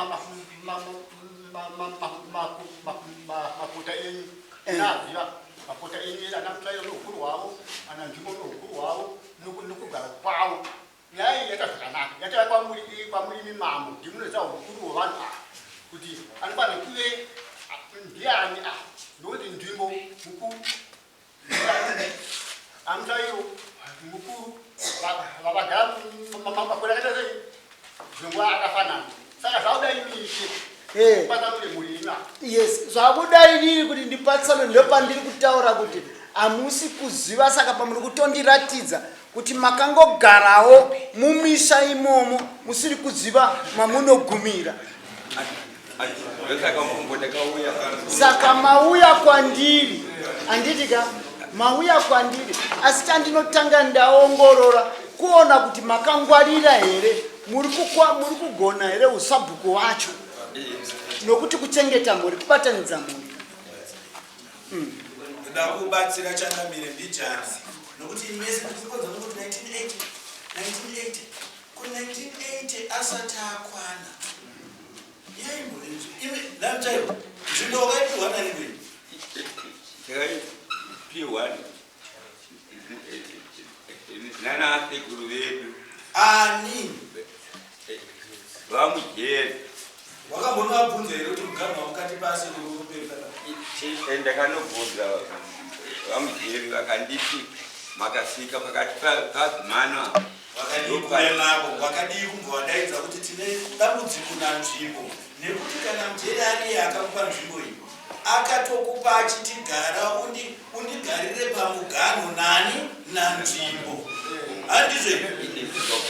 makota enyu, naziva makota enyu ana Mutsvairo noukuru hwavo, ana Nzvimbo noukuru hwavo nokugara kwavo. Nyaya iyi yaita zvakanaka, yatauya kwamuri kwamuri imi mambo, ndimi munoziva ukuru hwevanhu ava kuti anofanira kuve ndiani ava, nokuti Nzvimbo mukuru, aMutsvairo mukuru, vagara makore akaita sei zvenguva akafanana. Saka zvakuda imi ishe patsanure mhuri yenyu apa. Yes, zvakuda inini kuti ndipatsanure, ndopandiri kutaura kuti hamusi kuziva, saka pamuri kutondiratidza kuti makangogarawo mumisha imomo musiri kuziva mamunogumira. Saka mauya kwandiri, handiti ka? Mauya kwandiri, asi chandinotanga ndaongorora kuona kuti makangwarira here, muri kugona here usabhuku wacho, nokuti kuchengeta mhuri kubatanidza mhuri. Ndoda kubatsira changamire mbijana nokuti mese tiri kukodza nokuti 1980 1980. 1980 asati akwana yaimbove imi namchairo nzvimbo wakaipiwa nani kwenyu? Takaipiwa nana sekuru vedu. Ani? Vamujeri. Wakambonovabvunza here kuti muganhu wamukati pasi uri peri kana? Ndakanobvunza vamujeri vakanditi makasvika pakati pazimano. Vakadii kuve navo? Wakadii kumbovadaidza kuti tine dambudziko nanzvimbo? Nekuti kana mujeri ariye akakupa nzvimbo iyi, akatokupa achiti gara undigarire pamuganho nani nanzvimbo, handizvo?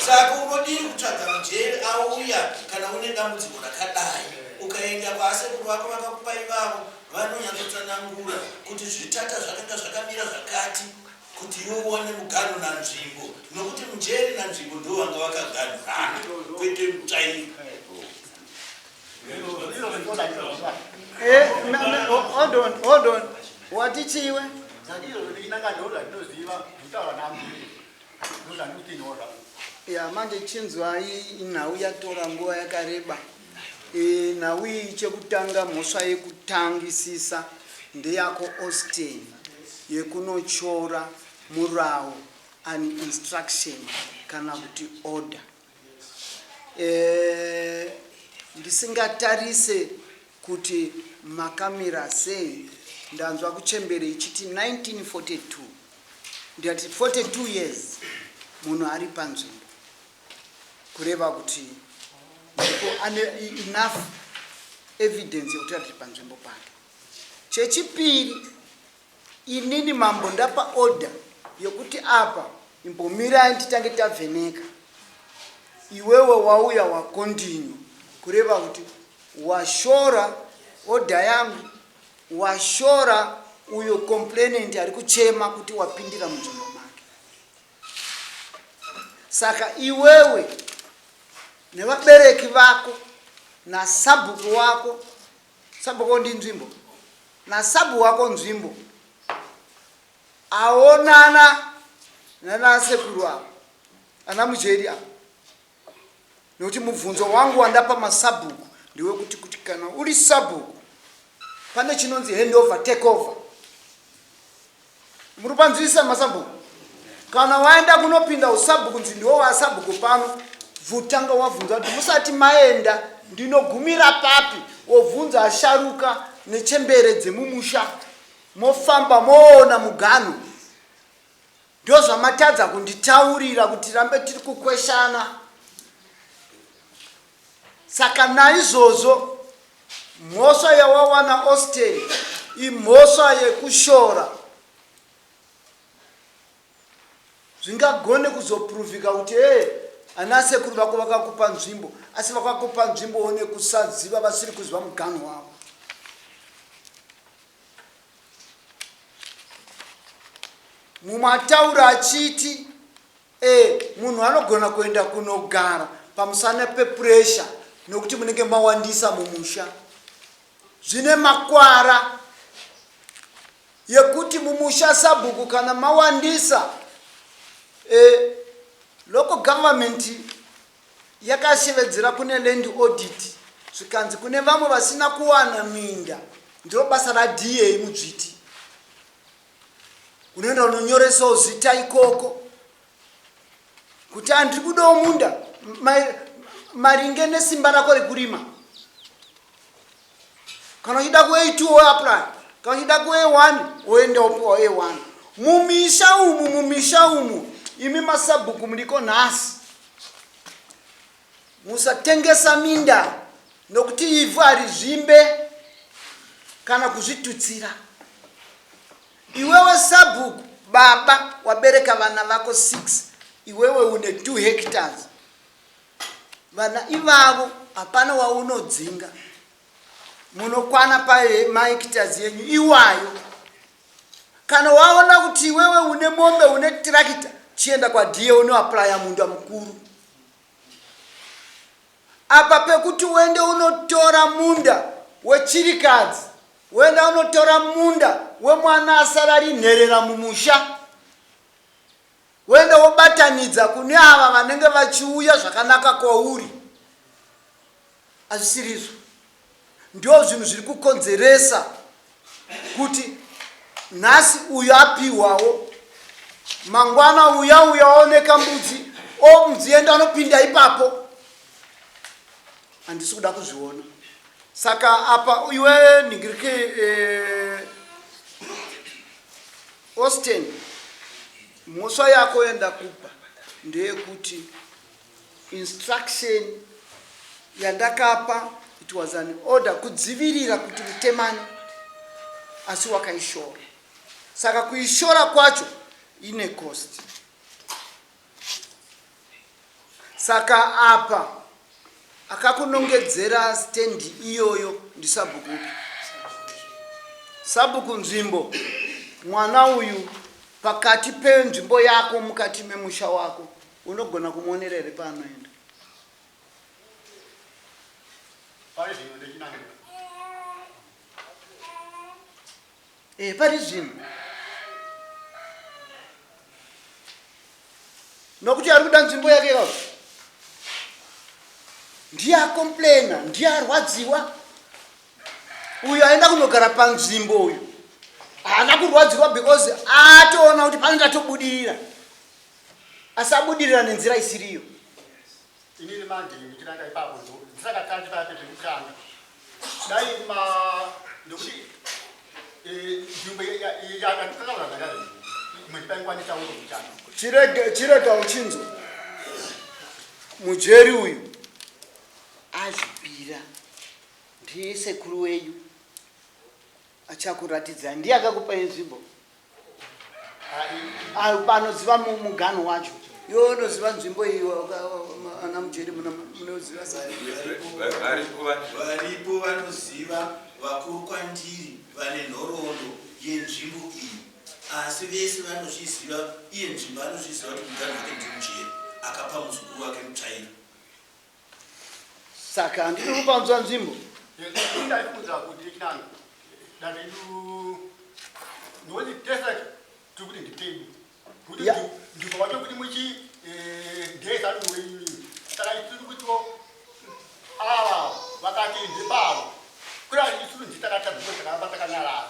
Saka unodii kutsvaga mujeri auya kana une dambudziko rakadai? Ukaenda kwaasekuru vako vakakupa ivavo, vanonyatsotsanangura kuti zvitata zvakanga zvakamira zvakati kuti iwe uwane muganho nanzvimbo, nokuti mujeri nanzvimbo ndo vanga vakaganhurana, kwete mutsvairi. Hold on, hold on. Wati chiwe? Ndinanga ndo zvandinoziva zvitaura namujeri, ndo zvandikutinhora. Ya, manje chinzwai, inhau yatora nguva yakareba. Nhau iyi, chekutanga, mhosva yekutangisisa ndeyako Austin, yekunotyora murawo, an instruction kana kuti order. Ndisingatarise kuti makamira sei, ndanzwa kuchembere ichiti 1942, ndikati 42 years munhu ari panzvimbo, kureva kuti ndipo ane enough evidence yekuti ari panzvimbo pake. Chechipiri, inini mambo ndapa order yekuti apa imbomirai titange tavheneka. Iwewe wauya wacontinue, kureva kuti washora order yangu, washora uyo complainant ari kuchema kuti wapindira munzvimbo make. Saka iwewe nevabereki vako nasabhuku wako, sabhuku ndi nzvimbo, nasabhuku wako nzvimbo aonana nanasekuru ava, ana mujeri ava, nekuti mubvunzo wangu wandapa masabhuku ndewekuti kuti kana uri sabhuku pane chinonzi handover, take over. Muri panzwisa masabhuku? Kana waenda kunopinda usabhuku, nzi ndiwo wasabhuku pano, vutanga wabvunza kuti musati maenda ndinogumira papi. Wobvunza asharuka nechembere dzemumusha, mofamba moona muganho. Ndo zvamatadza kunditaurira kuti rambe tiri kukweshana. Saka naizvozvo mhosva yawawana Austin imhosva yekushora. Zvingagone kuzopruvhika kuti e ana sekuru vako vakakupa nzvimbo, asi vakakupa nzvimbo nekusaziva, vasiri kuziva muganho wavo. Mumwe ataura achiti e munhu anogona kuenda kunogara pamusana pepuresha nokuti munenge mawandisa mumusha. Zvine makwara yekuti mumusha sabhuku kana mawandisa, local government yakashevedzera kune land audit, zvikanzi kune vamwe vasina kuwana minda. Ndiro basa raDA mudzviti, unoenda unonyoresawo zita ikoko kuti handiri kudawo munda maringe nesimba rako rekurima. Kana uchida ku-A2 woapply, kana uchida ku-A1 woenda wopiwa A1. Mumisha umu, mumisha umu, imi masabhuku muriko nhasi, musatengesa minda nokuti ivhu harizvimbe kana kuzvitutsira. Iwewe sabhuku baba wabereka vana vako 6, iwewe une 2 hectares. Vana ivavo hapana waunodzinga, munokwana pamahectares yenyu iwayo. Kana waona kuti iwewe une mombe, une tractor, chienda kwaDA unoapplya munda mukuru. Apa pekuti uende unotora munda wechirikadzi, uenda unotora munda wemwana asara ari nherera mumusha. Woenda wobatanidza kune ava vanenge vachiuya zvakanaka kwauri. Hazvisirizvo. Ndo zvinhu zviri kukonzeresa kuti nhasi uyu apiwawo, mangwana uya uya aoneka mbudzi, o mbudzi yenda anopinda ipapo. Handisi kuda kuzviona. Saka apa iwe nhingirike eh, Austin, mhosva yako yandakupa ndeyekuti instruction yandakapa it was an order kudzivirira kuti mutemane asi wakaishora saka kuishora kwacho ine cost saka apa akakunongedzera stendi iyoyo ndisabhuku upi sabhuku nzvimbo mwana uyu pakati penzvimbo yako mukati memusha wako Unogona kumuonera here paanoenda? Pari zvino ndechinanga. Eh, pari zvino. Nokuti ari kuda nzvimbo yake yavo. Ndiye akomplaina, ndiye arwadziwa. Uyu aenda kunogara panzvimbo uyu. Haana kurwadziwa because atoona kuti pano ndatobudirira. asabudirira nenzira isiriyo. Inini manje ndichiranga ipapo ndo ndisakatangi paya pekutanga dai ma ndokuti eh, nzvimbo yandikataura zvakare imwe ndipaikwanisa uri kutanga chirega chirega uchinzwa mujeri uyu azvipira ndiye sekuru wenyu achakuratidza ndiye akakupai nzvimbo Anoziva muganho wacho. Iwe unoziva nzvimbo iyi ana mujeri munoziva. Varipo vanoziva vakuru kwandiri vane nhoroondo yenzvimbo iyi asi vese vanozviziva iye nzvimbo anozviziva kuti muganho wake ndimujeri akapa muzukuru wake mutsvairo. Saka handiti uri kupanzwa nzvimbo? Ndaikudza kuti chinanga ndaredu nokuti tese tiri kuti nditedu kuti nzvimbo wacho kuti muchi ndesa wenyu saka tiri kutiwo ava vakati ndepavo kuri isusu nditakatadziko takaramba takanyarara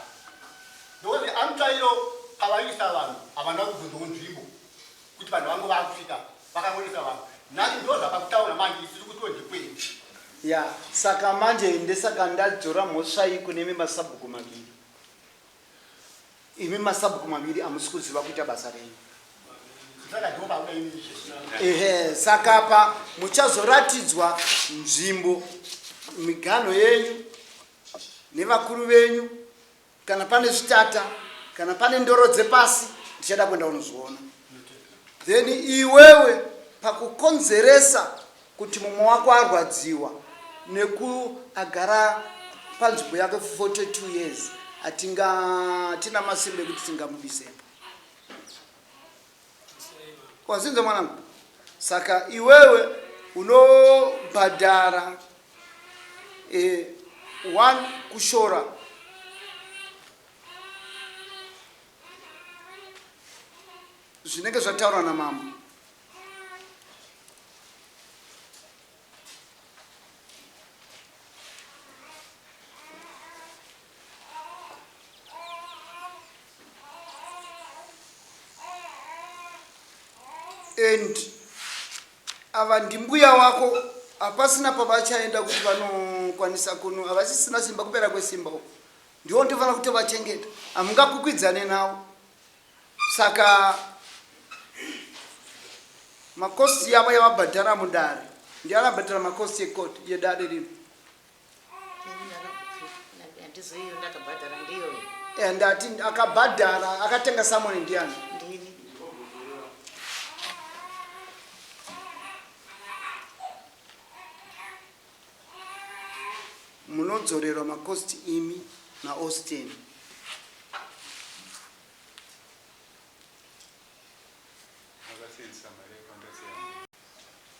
nokuti amutsvairo pavaisa vanhu havana kubvunzawo nzvimbo kuti vanhu vangu vakusvika vakangonesa vanhu nhasi ndo zvavakutaura manje isiri kutiwo ndikwedu ya saka manje ndesaka ndadzora mhosva iyi kune imi masabhuku maviri imi masabhuku maviri hamusi kuziva kuita basa renyu ehe saka apa muchazoratidzwa nzvimbo miganho yenyu nevakuru venyu Kana pane zvitata, kana pane ndoro dzepasi, ndichada kuenda kunozviona. Then iwewe pakukonzeresa kuti mumwe wako arwadziwa neku agara panzvimbo yake for 42 years, hatinga tina masimba ekuti tingamubisepo. Wazinza mwanangu? Saka iwewe unobhadhara eh, one kushora zvinenge zvataurwa namambo and ava ndimbuya wako hapasina pavachaenda kuti vanokwanisa kuno havasisina simba kupera kwesimba uko ndiwo ndofanira kutovachengeta hamungakwikwidzane navo saka makosti yavo yavabhadhara mudare ndiani abhadhara makosti ekoti yedare rino Eh, ndati akabhadhara akatenga samoni ndiani munodzorerwa makosti imi naaustin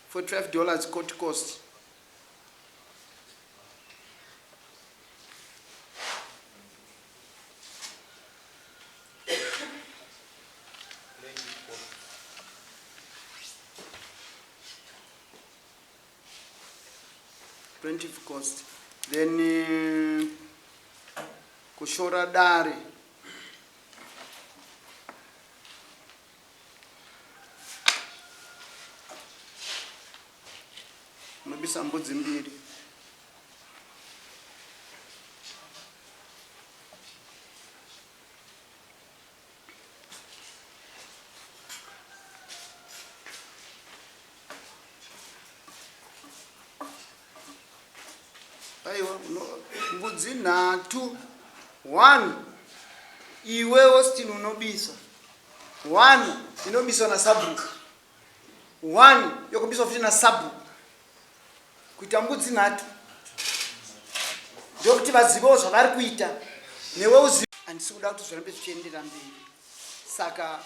for 12 dollars court cost Plaintiff cost. Then kushora dare. Unobisa mbudzi mbiri. Aiwa, mbudzi nhatu. One iwe Austin unobisa. One inobiswa nasabhuku. One yokubiswa futi nasabhuku. Kuita mbudzi nhatu. Ndokuti vazivewo zvavari kuita. Newe uzive. Handisi kuda kuti zvirambe zvichiendera mberi. Saka